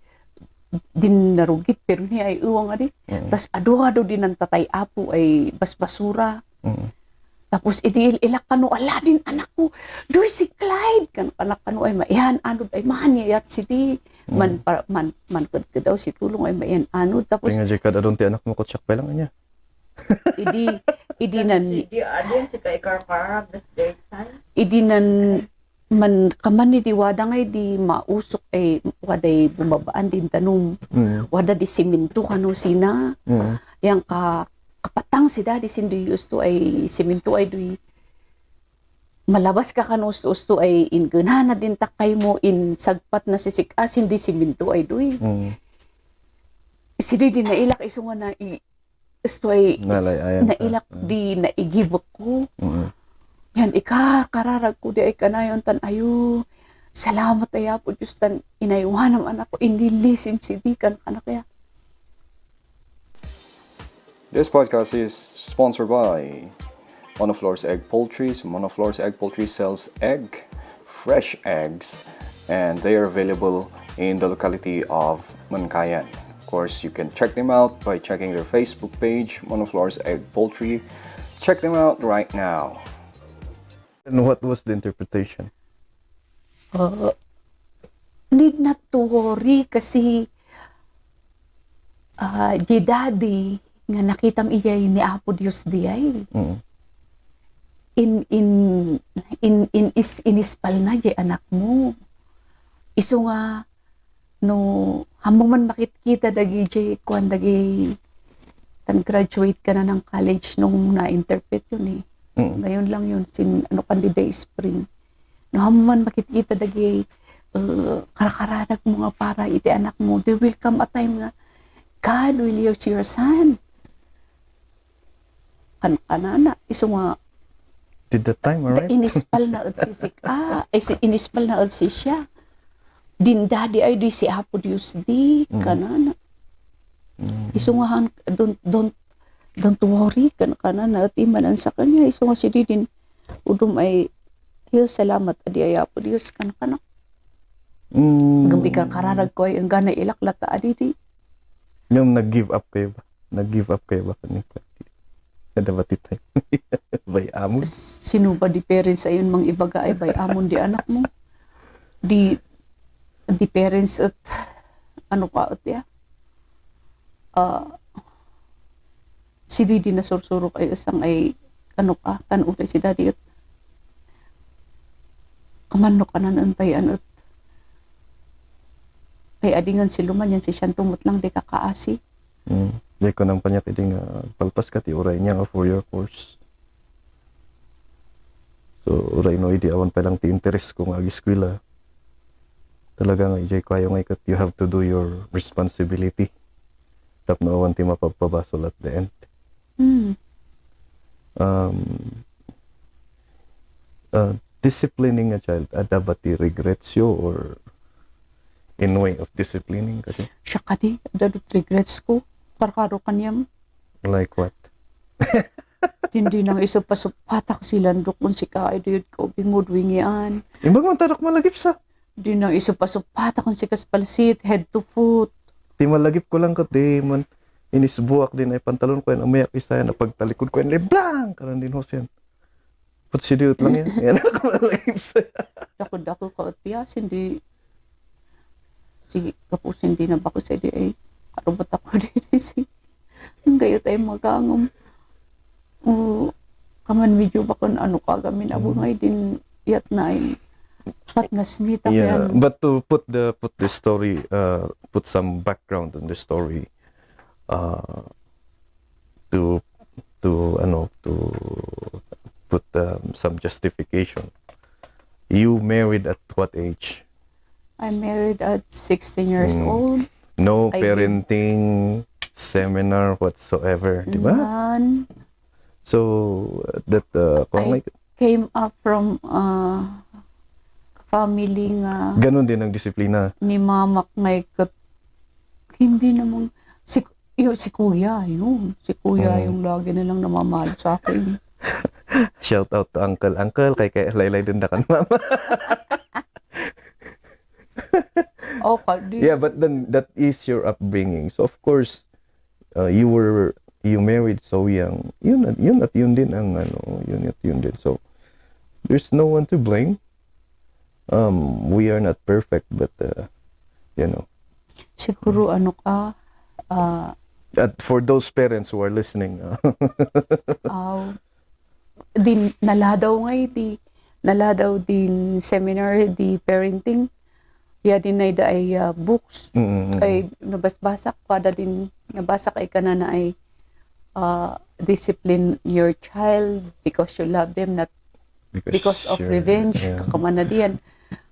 narugit pero ni ay uwang adi. Tas ado din ang tatay apo ay basbasura. Tapos ilak kanu ala din anak ko. Doy si Clyde kan anak kanu ay maihan anod ay mahanyayat si di man kad daw si tulong ay maihan anod tapos nga jay kada ti anak mo ko tsak pa lang niya. idi nan Si adin si kay karkarab das daytime. idi nan man kaman ni diwada ngay di mausok ay waday bumabaan din tanong wada di siminto kano sina yang kapatang si daddy sindoy usto ay siminto ay doy malabas ka kano usto ay ingana din takay mo in sagpat na sisikas hindi siminto ay doy sidi di nailak iso nga na usto ay nailak di naigibok ko yan, kararag ko di ay kanayon tan ayo. Salamat ay po Diyos tan inayuhanam anak ko. Inilisim si di kan kaya. This podcast is sponsored by MONAPHLORE's Egg Poultry. So MONAPHLORE's Egg Poultry sells fresh eggs, and they are available in the locality of Mankayan. Of course, you can check them out by checking their Facebook page, MONAPHLORE's Egg Poultry. Check them out right now. And what was the interpretation? Need not to worry kasi di daddy nga nakitam iyay ni Apo Dios di ay. Inispal na di anak mo. Iso nga no hamong man makikita dagi di kuan dagi tan graduate ka na ng college nung na-interpret yun eh. Ngayon lang yun, day spring. No, man makikita dagi karakaradag mo nga para iti anak mo. There will come a time nga, God will use your son. Kanana, iso nga. Did the time, alright? Inispal na inispal na si siya. Din daddy ay di si Apo Dios di, kanana. Iso nga, don't worry kanana at imanan sa kanya iso nga si din udum ay Diyos salamat adi ay Apo Diyos kanana gambikar kararag ko ay ang gana ilaklata adi di yung nag-give up kayo ba kanina kada ba titay bay amon sino ba di parents ayon mang ibaga ay bay amon di anak mo di parents at ano pa at ya si Didi na sursuro kayo isang ay tanutay si daddy at kamano ka na nantayan at ay adingan si Luman yan si siyang tumot lang di kakaasi. Di ko nang panyat iding palpas ka ti uray niya nga 4-year course. So uray no idi awan pa lang ti interest ko nga agiskwela. Talaga nga ijay ko ayaw nga ikat you have to do your responsibility. Tap na awan ti mapagpabasol at the end. Disciplining a child, ada ba ti regrets yo or in way of disciplining kasi? Siya kadi, ada regrets ko. Karkaro kanyam. Like what? Hindi nang isa pasupatak silandok kung si kaiduyod ko bingod wingian. Imbag man tarak malagip sa? Hindi nang isa pasupatak kung si kaspalsit, head to foot. Ti malagip ko lang kati man. Inisbuak din ay pantalon ko yan, umayak isa yan, napagtalikod ko yan, leblang! Karan din hos yan. Put si diot lang yan. Yan ako malagip sa'yo. Dako ka at piyas, hindi. Sige, kapos hindi na bako sa di ay karubot ako din si. Ang gayo tayo magangom. kaman medyo ba kung ano ka gamin abungay din yat na ay patnas nita Yeah, kaya but to put the story, put some background on the story, to put some justification. You married at what age? I married at 16 years old. No I parenting seminar whatsoever, di ba? None. So that kung I came up from family nga ganun din ang disiplina. ni mama may hindi namang si kuya yun. Si kuya yung lagi na lang namamahal sa akin. Shout out to uncle kay laylay din na kan mama. Okay. Yeah, but then that is your upbringing. So of course, you married so young. Yun din ang yun din. So there's no one to blame. We are not perfect, but Siguro ano ka for those parents who are listening, din naladaw din seminar di parenting. Ya din ay books ay nabasbasa kada din nabasa kay kanana ay discipline your child because you love them, not because of revenge. Yeah. Kaman na diyan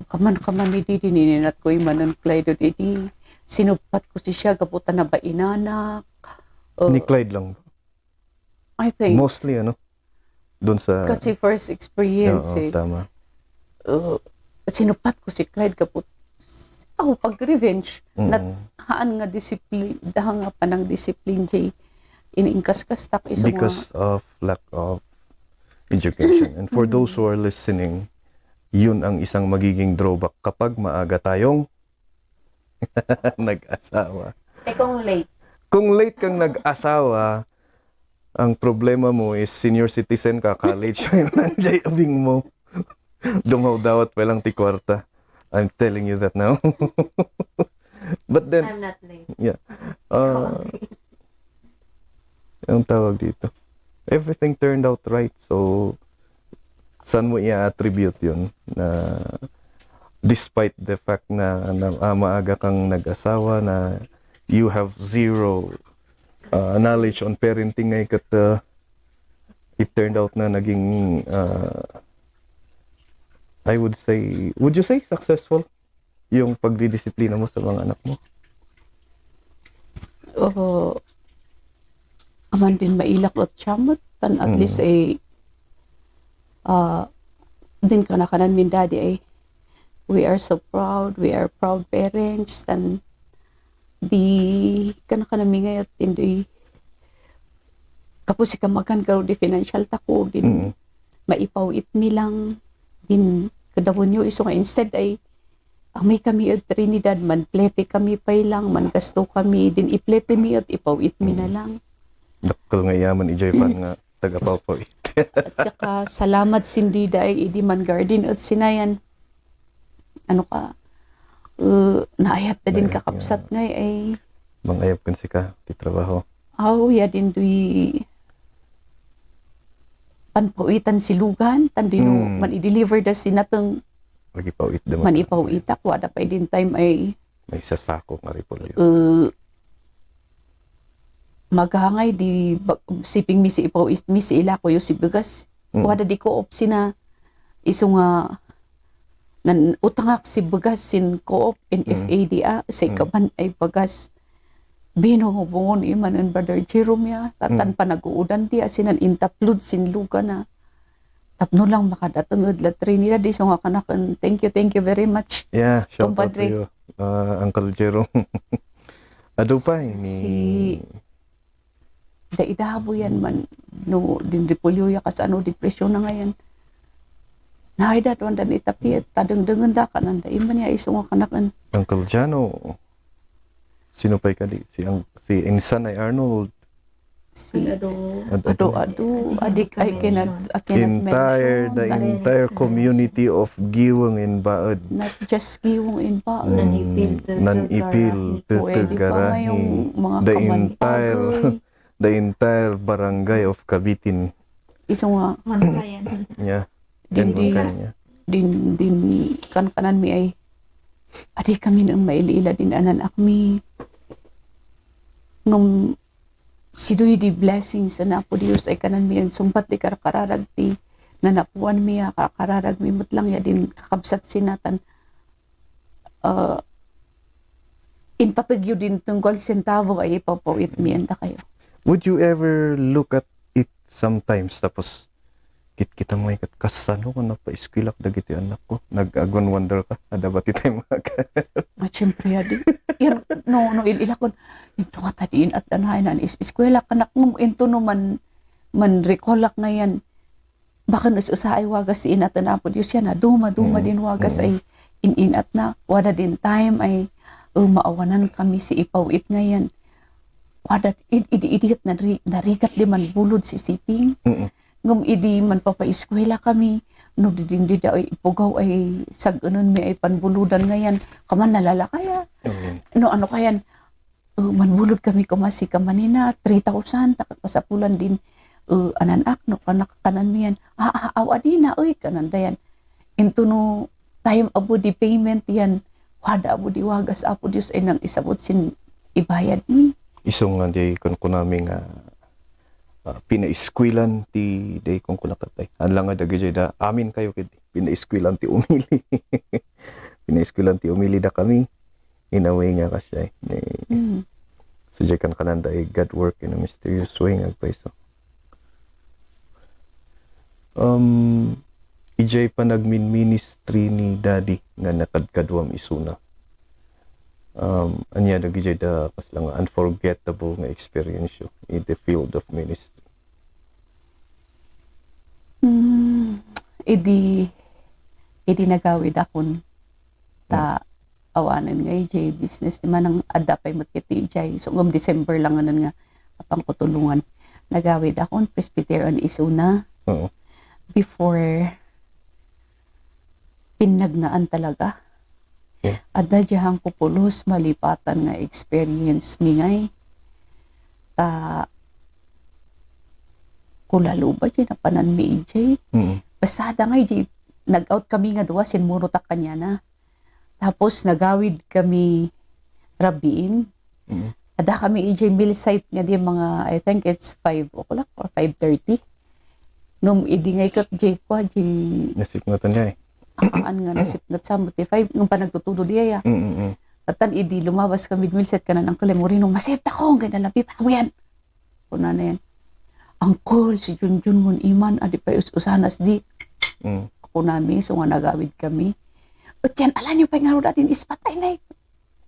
kaman ni didi ninat ko imanan Clyde didi sinupat ko siya kaputan na ba inanak ni Clyde lang. I think Mostly doon sa kasi first experience tama. Sinupat ko si Clyde kaput pag revenge nat haan nga discipline dahang nga panang discipline jay iniingkas-kas tak iso Because of lack of education. And for those who are listening, yun ang isang magiging drawback kapag maaga tayong nag-asawa. Kung late kang nag-asawa, ang problema mo is senior citizen ka, college, nandiyan abing mo. Dungaw dawat walang tikwarta. I'm telling you that now. But then, I'm not late. yeah. Ang tawag dito. Everything turned out right. So, saan mo i-attribute yun? Na despite the fact na maaga kang nag-asawa, na you have zero knowledge on parenting ngay kat it turned out na naging would you say successful yung pagdidisiplina mo sa mga anak mo? Aman din mailak at siyamot tan at least din kanakanan min daddy ay we are so proud, we are proud parents, tan di kanakanan mi ngayat hindi kapos si kamakan karo di financial tako din maipawit mi lang din kadawon yo iso nga instead ay may kami at Trinidad man plete kami pay lang man gasto kami din iplete mi at ipawit mi na lang. Dakkel nga yaman ijay pan nga taga-pawpawit. At saka salamat sindida ay idi man garden at sinayan naayat na din kakapsat ngay ay mangayap kan si ka ti trabaho. ya din duy panpawitan silugan tandino man i-deliver da sinatang Lagi pawit daman. man ipawita ko ada pa din time ay May sasako nga ripol yun. maghangay di siping mi si ipawit mi si ila ko yung si bigas wada di ko op sina iso nga nan utangak si bigas sin co-op NFA sa ikaban ay bagas bino mo bungon iman and brother Jerome ya tatan pa nag-uudan di asinan intaplud sin luga na tapno lang makadatangod la Trinidad di so nga kanakan thank you very much. Yeah, shout out Compadre. to you, Uncle Jerome. Ado pa ni Si daidabo yan man no din repolyo ya kas depresyon na ngayon. Naidat wandan itapi tadengdengen da kanan da iman ya iso nga kanakan. Uncle Jano. Sino pa kadi? Si Insan ay Arnold. Si ado adik I cannot The mention entire community of Giwang in Baod. not just giwong in ba Nanipil to pwede pa nga Garahi. yung mga The kamantagoy entire barangay of Cabitin. iso nga Mankayan. Yeah. din Then makanya. din kanan mi ay adi kami nang mailila din anan akmi ngam sidoy di blessings na po Dios ay kanan mi ang sumpat di kararag ti nanapuan mi kararag mi mutlang ya din kakabsat sinatan in papagyo din tungkol sentavo ay ipapawit mi anda kayo. Would you ever look at it sometimes tapos kita mo ikat kasano ko napaiskwilak dagiti anak ko nag-agon wonder ka ada ba ti tayo mga Siyempre adi yan no ilakon ito ka tadiin at anahin is eskwela kanak mo into no man rekolak ngayon baka usa ay wagas si inat na po Diyos yan duma din wagas ay inat na wala din time ay maawanan kami si ipawit ngayon wala idiit na narikat di man bulod si siping ngum idi man papaeskwela kami no didindi da ay ipugaw ay saganon mi ay panbuludan ngayon kaman nalala kaya no ano kayan manbulod kami kumasi kamanina 3,000 takasapulan din ananak no kanan mi yan awadi na kanan dayan into no time abo di payment yan wada abo di wagas apo Dios ay nang isabot sin ibayad mi isong nga di kun kunami nga pinaiskwilan ti day kung kunakatay. Anlang nga dagi da amin kayo kid pinaiskwilan ti umili. Pinaiskwilan ti umili da kami. In a way nga kasya. So kan kananda ay God work in a mysterious way nga paiso. Ijay pa nagmin ministry ni Daddy nga nakadkadwam isuna. Anya dagi da kas lang unforgettable nga experience yo in the field of ministry. Idi nagawid akon ta awanan nga ijay business ni manang adapay matkiti ijay so December lang anan nga apang kutulungan nagawid akon Presbyterian isuna before pinagnaan talaga adda jahang pupulos malipatan nga experience mi ngay ta kulalo ba dyan napanan mi ijay pasada nga ijay nag-out kami nga duwa sinmurutak kanya na tapos nagawid kami rabiin ada kami ijay mill site nga di mga I think it's 5 o'clock or 5:30 ngum idi ngay kat jay ko jay Nasiknatan niya aan nga nasipngat sa motify ngum pa nagtutudo diya Tatan idi lumabas kami mill site kanan ang kalemorino masip ta ko kay nalapi pa yan kuna na yan angkol si Junjun ngun iman adi pa usanas di ako nami so nga nagawid kami at yan ala nyo pa nga din ispatay na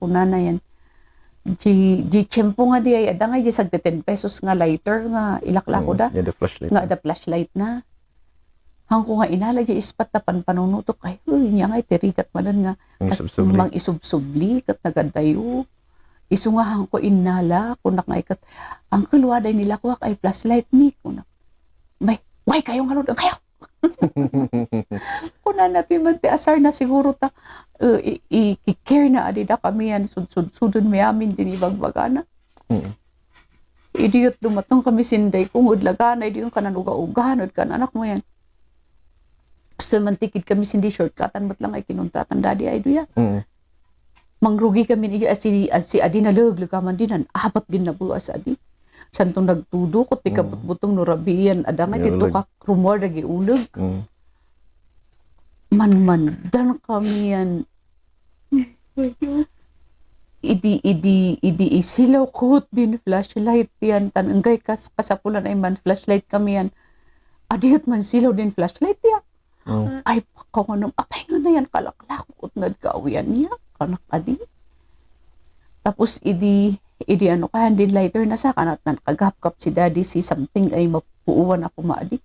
kuna na yan di tiyempo nga di ay ada nga di sagte 10 pesos nga lighter nga ilaklako da the flashlight nga ada flashlight na hangko nga inala di ispat na panunutok ay niya nga itirikat manan nga mang isubsubli kat nagadayo iso nga hangko inala kunak nga ikat ang kalwaday nila kuwak ay flashlight mi kunak may why kayo nga lod kayo kuna na piman ti asar na siguro ta i-care na adida kami yan sudun may amin din ibagbagana idiot dumatong kami sinday kung udlagana idi yung kananuga-ugahan od kan anak mo yan so mantikid kami sindi shortcutan ba't lang ay kinuntatan daddy ay duya mangrugi kami ni si adi na laglaman dinan apat din na buwas adi santong nagtudo ko ti kabutbutong no rabian ada nga tito ka rumor dagi ulag man dan kami yan idi isilaw ko din flashlight yan tananggay kasapulan ay man flashlight kami yan adiyot man silaw din flashlight yan ay pakawanong apay nga na yan kalaklakot nagkawian niya kanak adi tapos idi ano ka din lighter na sa kanat na nakagapkap si daddy si something ay mapuuwan ako maadi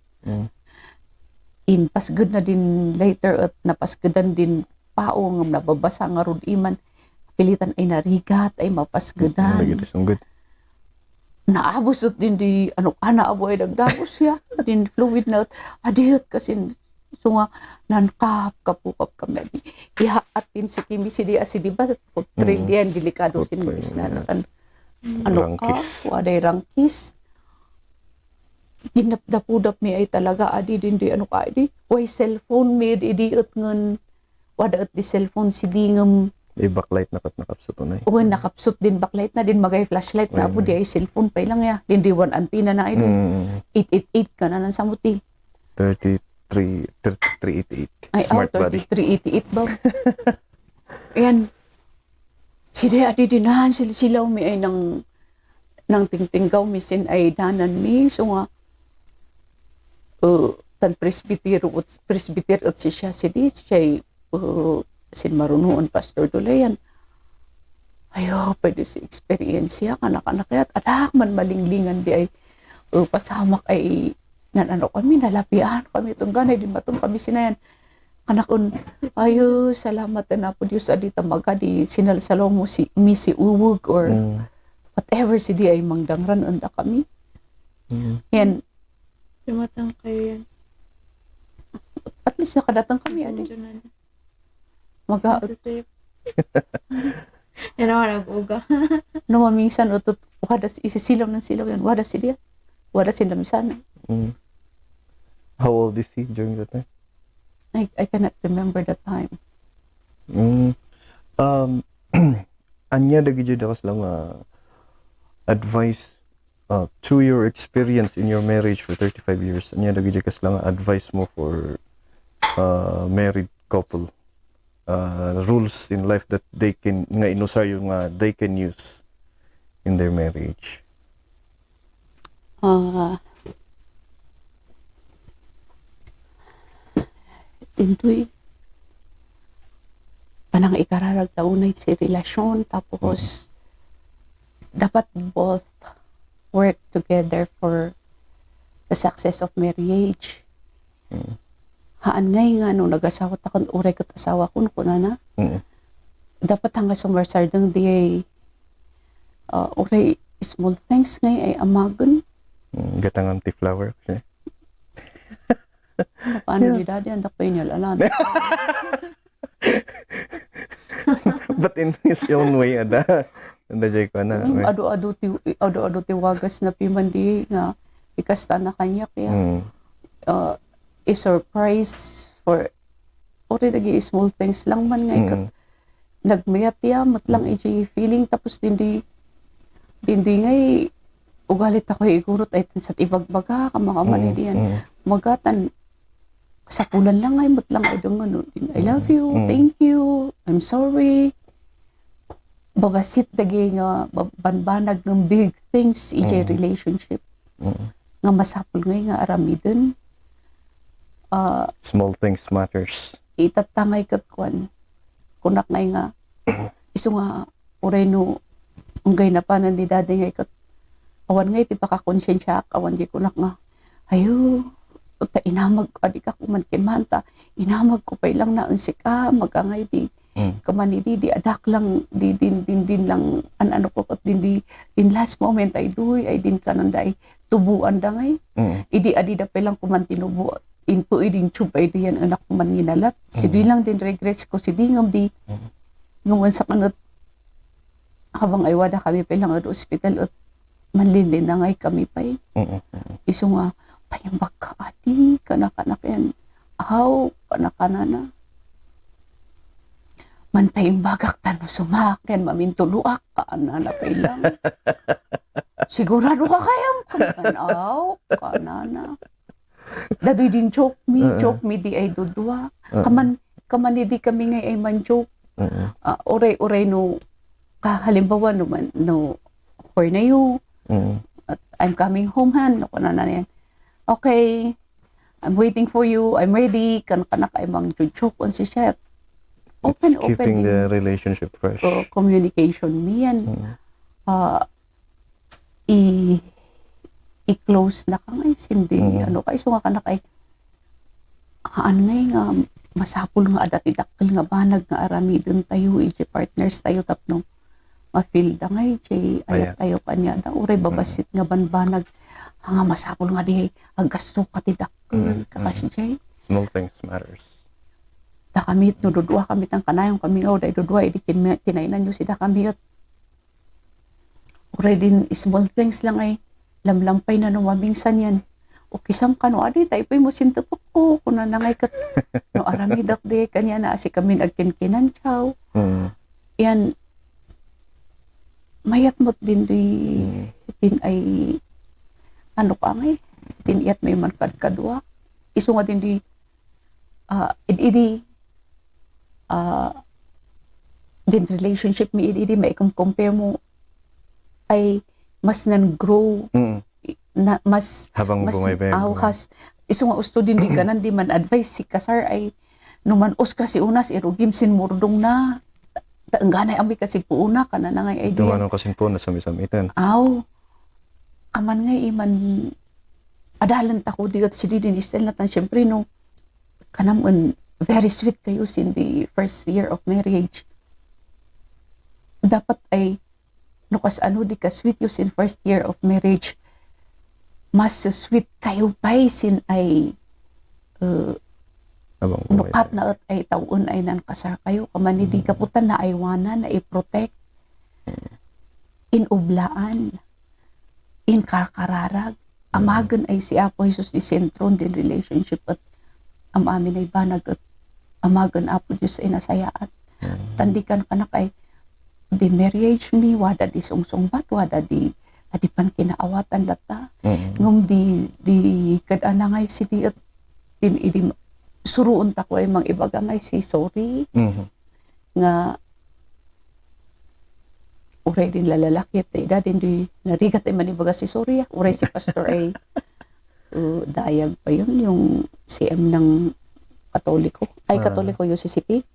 in pasgod na din later at napasgodan din paong nababasa nga rod iman pilitan ay narigat ay mapasgodan naabusot din di ano abo ay nagdabos siya din fluid na adiyot kasi so nga nankapukap kami ihaat din si Kimi si diba trillion delikado sinis na ano rangkis. waday rangkis dinapdapudap mi ay talaga adi din di ano ka di why cellphone mi di at ngan wada at di cellphone si di ngam backlight na nakapsot na o nakapsut din backlight na din magay flashlight na po di ay cellphone pa lang ya din di one antenna na ay 888 ka na ng samuti 3388 ay smart body 3388 ba yan sila adi dinahan sila mi ay nang tingtinggaw misin ay danan mi so nga tan presbyter at siya siya sin marunuon pastor dulayan ayo pwede si experience ya kanak-kanak at adak man malinglingan di ay pasamak ay nanano kami nalapian kami itong ganay din matong kami sinayan kanakon ayo salamat na po Diyos adita magadi sinalsalaw mo si misi uwag or whatever si di ay mangdangran unda kami yan Dumatang kayo yan. at least nakadatang kami ano maga Safe. Yan ako nag-uga. no maminsan utot wada isisilaw ng silaw yan wada si dia wada sila misan how old is he during that time? I cannot remember the time anya dagi jud ako lang advice to your experience in your marriage for 35 years anya dagi jud lang advice mo for married couple rules in life that they can nga inusaryo nga they can use in their marriage. Tintoy panang ikararag na unay si relasyon tapos dapat both work together for the success of marriage. Haan ngay nga nung nag-asawa takon uray kat asawa ko na na dapat hanggang sumarsardang di ay uray small things ngay ay amagon Gatang empty flower okay. paano ni daddy andak pa yun alam but in his own way ada jay ko na ado tiwagas na pimandi nga ikasta na kanya kaya i-surprise for ori dagi small things lang man nga ikat nagmayat ya matlang iji feeling tapos dindi ngay ugalit ako igurot ay sa tibagbaga ka mga manidiyan magatan sa pulan lang ay matlang ay dong ano I love you thank you I'm sorry babasit dagi nga banbanag ng big things iji relationship nga masapul ngay nga aramidon small things matters itatangay kat kwan kunak ngay nga iso nga uray no unggay na panan di dadi ngay kat awan ngay ti pakakonsensya awan di kunak nga ayo ta inamag adi ka kuman kinmanta inamag ko pay lang na unsi ka magangay di kamanidi di adak lang din lang ano ko kat din last moment ay duy ay din kananday tubuan da ngay idi adi da pay lang kuman tinubu inpo idin chubay diyan anak man ginalat si di lang din regrets ko si di ngam di ngawan sa kanot habang ay wada kami pa lang at hospital at manlilin na ngay kami pa iso nga payambag ka adi kanak-anak yan ahaw kanak-anana man paimbagak tano sumaken mamintuluak ka anana pa lang sigurado ka kayam kananaw kanana dabi din choke me di ay dudwa kaman di kami ngay ay man choke oray no halimbawa no for na you I'm coming home han no kanana yan okay I'm waiting for you I'm ready kanak ay mang choke on si siya open keeping the relationship fresh communication mi yan i-close na ka ngay sindi ano kay so nga kanak ay haan ngay nga masapul nga adati dakkel nga banag nga aramidon tayo iti partners tayo tapno ma-feel da ngay iti ayat tayo kanya da uray babasit nga banbanag nga masapul nga di agasto ka ti dakkel kakas jay small things matters da kami no dudwa kami tang kanayong kami nga da dudwa idi tinainan nyo si da kami uray din small things lang ay lamlampay na numamingsan yan kisam ka no, adi, tayo mo sintapok ko, kung nanangay ka, no, aramidak de, kanya na, si kami nagkinkinan chow. Yan, mayat mo't din din ay, ano ka ngay, tiniyat may manfad kadwa. Iso nga din di, din relationship mi idi, may compare mo, ay, mas nan-grow, na mas Habang bumaybay. iso nga usto din di kanan di man advice si kasar ay numan us kasi unas irugim sin murdong na taangganay ambi kasi puuna kana na ngay idea. Dumano kasi po na sami-samitan. Kaman ngay iman adalan ta ko diot si din istel natan syempre no kanam very sweet kayo in the first year of marriage. Dapat ay no kas ano di ka sweet yus in first year of marriage. Mas sweet kayo pa sin ay nukat na at ay taon ay nan kasar kayo kaman hindi kaputan na aywanan na i-protect in ublaan in karkararag amagan ay si Apo Jesus di sentron din relationship at amin ay banag at amagan Apo Diyos ay nasayaan tandikan ka na kay di marriage mi wada di sungsungbat wada di adipan kinaawatan data ngum di kadana ngay si di at din idi suruon ta ko ay mang ibaga ngay si sorry nga uray din lalaki at ida din di narigat ay manibaga si sorry uray si pastor ay dayag pa yun yung CM ng Katoliko yung CCP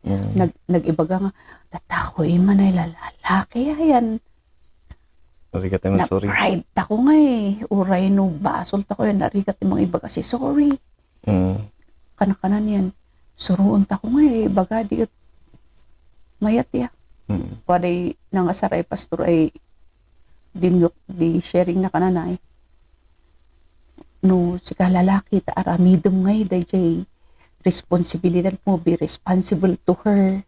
nag-ibaga nga data ko man ay lalaki ayan narigat naman sorry. Na-pride ako nga uray no basol ta ko yan, narigat mga iba kasi sorry. Kanakanan yan. Suruon ta ko nga baga di at mayat ya. Paday nangasaray pastor ay dingot di sharing na kananay. No, si kalalaki ta aramidom nga day responsibilidad mo, be responsible to her.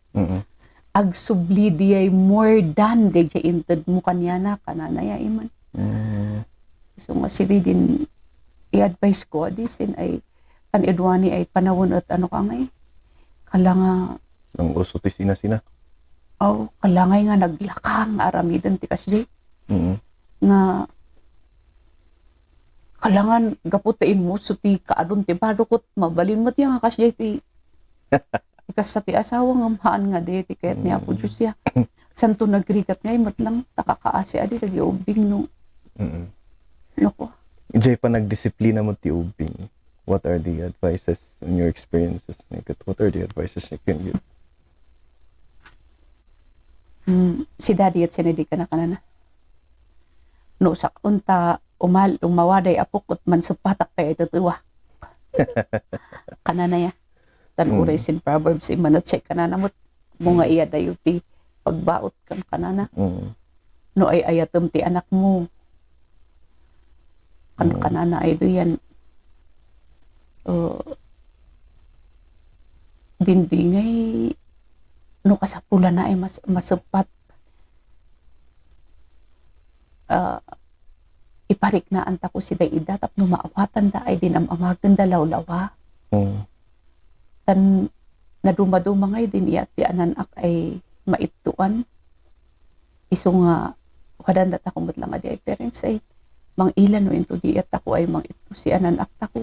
Agsubli di ay more than de inted mo kanya na kananaya iman. So nga sili din i-advise ko sin ay panidwani ay panawon at ano ka ngay kalanga ang uso ti sina kalangay nga naglakang aramidan ti kasdi nga kalangan gaputain mo so ti kaadon ti barukot mabalin mo ti nga kasdi ti ikas sa ti asawa nga mahaan nga di, tikayat niya po Diyos ya. Santo nagrigat nga, matlang takakaasi adi, nag-iubing no. Loko. Jay pa nagdisiplina mo ti ubing. What are the advices in your experiences? What are the advices you can give? Si daddy at sinadi ka na kanana. No, sakunta, umawaday apukot man supatak pa ito tuwa. Kanana ya. Uray sin Proverbs imanat siya kanana mo't mga iya dayo ti pagbaot kang kanana no ay ayatom ti anak mo kanana ay doyan dindingay no kasapula na ay masupat iparik na anta ko si daida tapno maawatan da ay dinamamagan da lawlawa tan naduma-duma ngay din iya ti ananak ay maituan iso nga wadan data kumot lang adi ay parents ay mang ilan no into di at ako ay mang ito si ananak tako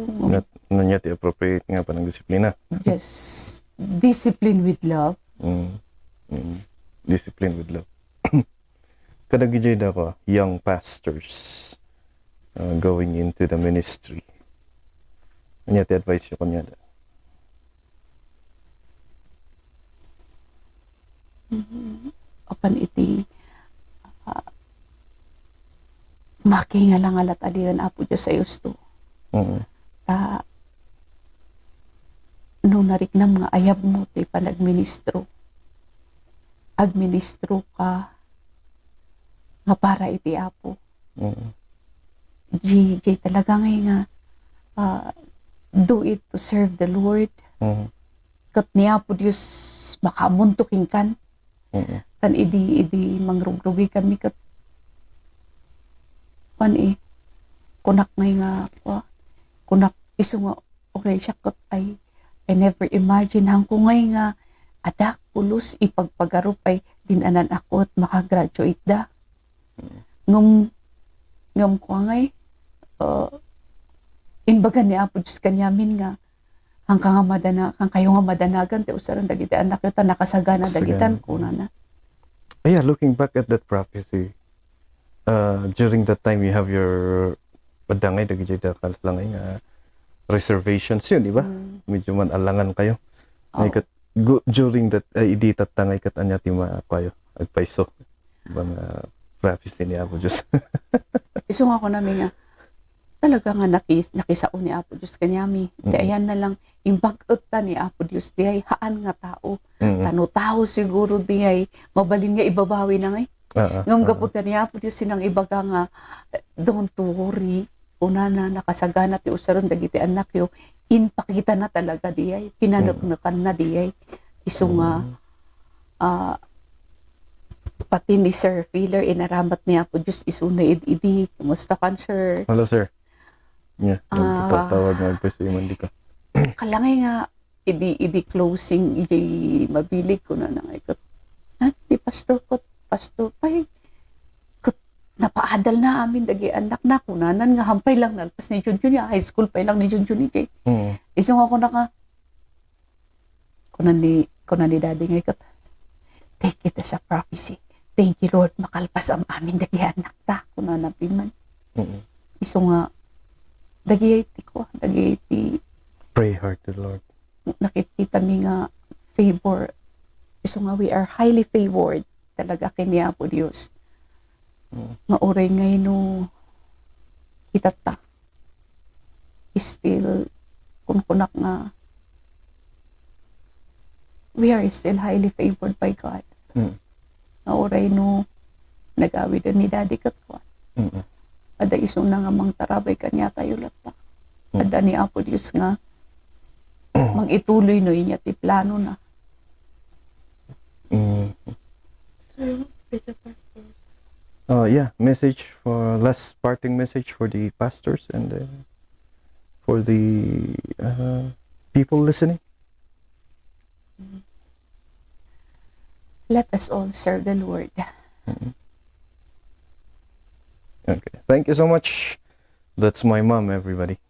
nanya ti appropriate nga pa ng disiplina. Yes, discipline with love. Discipline with love. Kadagijay da ko young pastors going into the ministry. Nanya ti advice yo kanya da. Apan iti makinga lang alat adiyon Apo Diyos sa yusto. Ta no nariknam nga ayab mo ti panagministro. Agministro ka nga para iti Apo. J talaga nga do it to serve the Lord. Kat niya po Diyos makamuntukin kan. Tan idi mangrugrugi kami kat kunak ngay nga kunak iso nga okay siya kat ay I never imagine hang ko ngay nga adak pulos ipagpagarup ay dinanan ako at makagraduate da. Ngam ko ngay inbaga ni Apo Diyos kanyamin nga hanggang kayo nga madanagan te usaran dagiti anak yo ta nakasagana dagitan ko na. Yeah, looking back at that prophecy, during that time you have your padangay dagiti dakal lang nga reservations yun, di ba? Medyo man alangan kayo. During that idi tatangay kat anya ti kayo agpaiso bang prophecy ni Apo Diyos. Iso nga ko namin nga talaga nga nakisaon ni Apo Diyos kanyami. Di ayan na lang imbag-ut ta ni Apo Diyos di ay haan nga tao. Tano-tao siguro di ay mabalin nga ibabawi na ngay. Ngam gapot ni Apo Diyos sinang ibaga nga don't worry. Una na nakasagana ti usaron dagiti anak yo inpakita na talaga di ay pinanuknukan na di ay iso nga pati ni Sir Feeler inaramat ni Apo Diyos iso na idi kumusta kan sir? Hello sir. Yeah, tawag nga po sa imandi ka. Kalangay nga idi closing idi mabilig ko na ikot. Di pastor pay napaadal na amin dagi anak na kunanan nga hampay lang nalpas ni Junjun high school pa lang ni Junjun ni Iso nga ako kunan ni daddy nga ikot. Take it as a prophecy. Thank you Lord makalpas ang amin dagi anak ta kunanan piman. Iso nga dagi pray hard to the Lord. Nakikita mi nga favor. Iso nga we are highly favored talaga kini Apo Dios. Nga oray ngay no itata still kunak nga we are still highly favored by God. Nga oray no nagawid ni daddy kat ko. Ada iso na nga mang tarabay kanya tayo lata. Ada ni Apo Dios nga mang ituloy no inya ti plano na. Yeah, last parting message for the pastors and for the people listening. Let us all serve the Lord. Okay, thank you so much. That's my mom, everybody.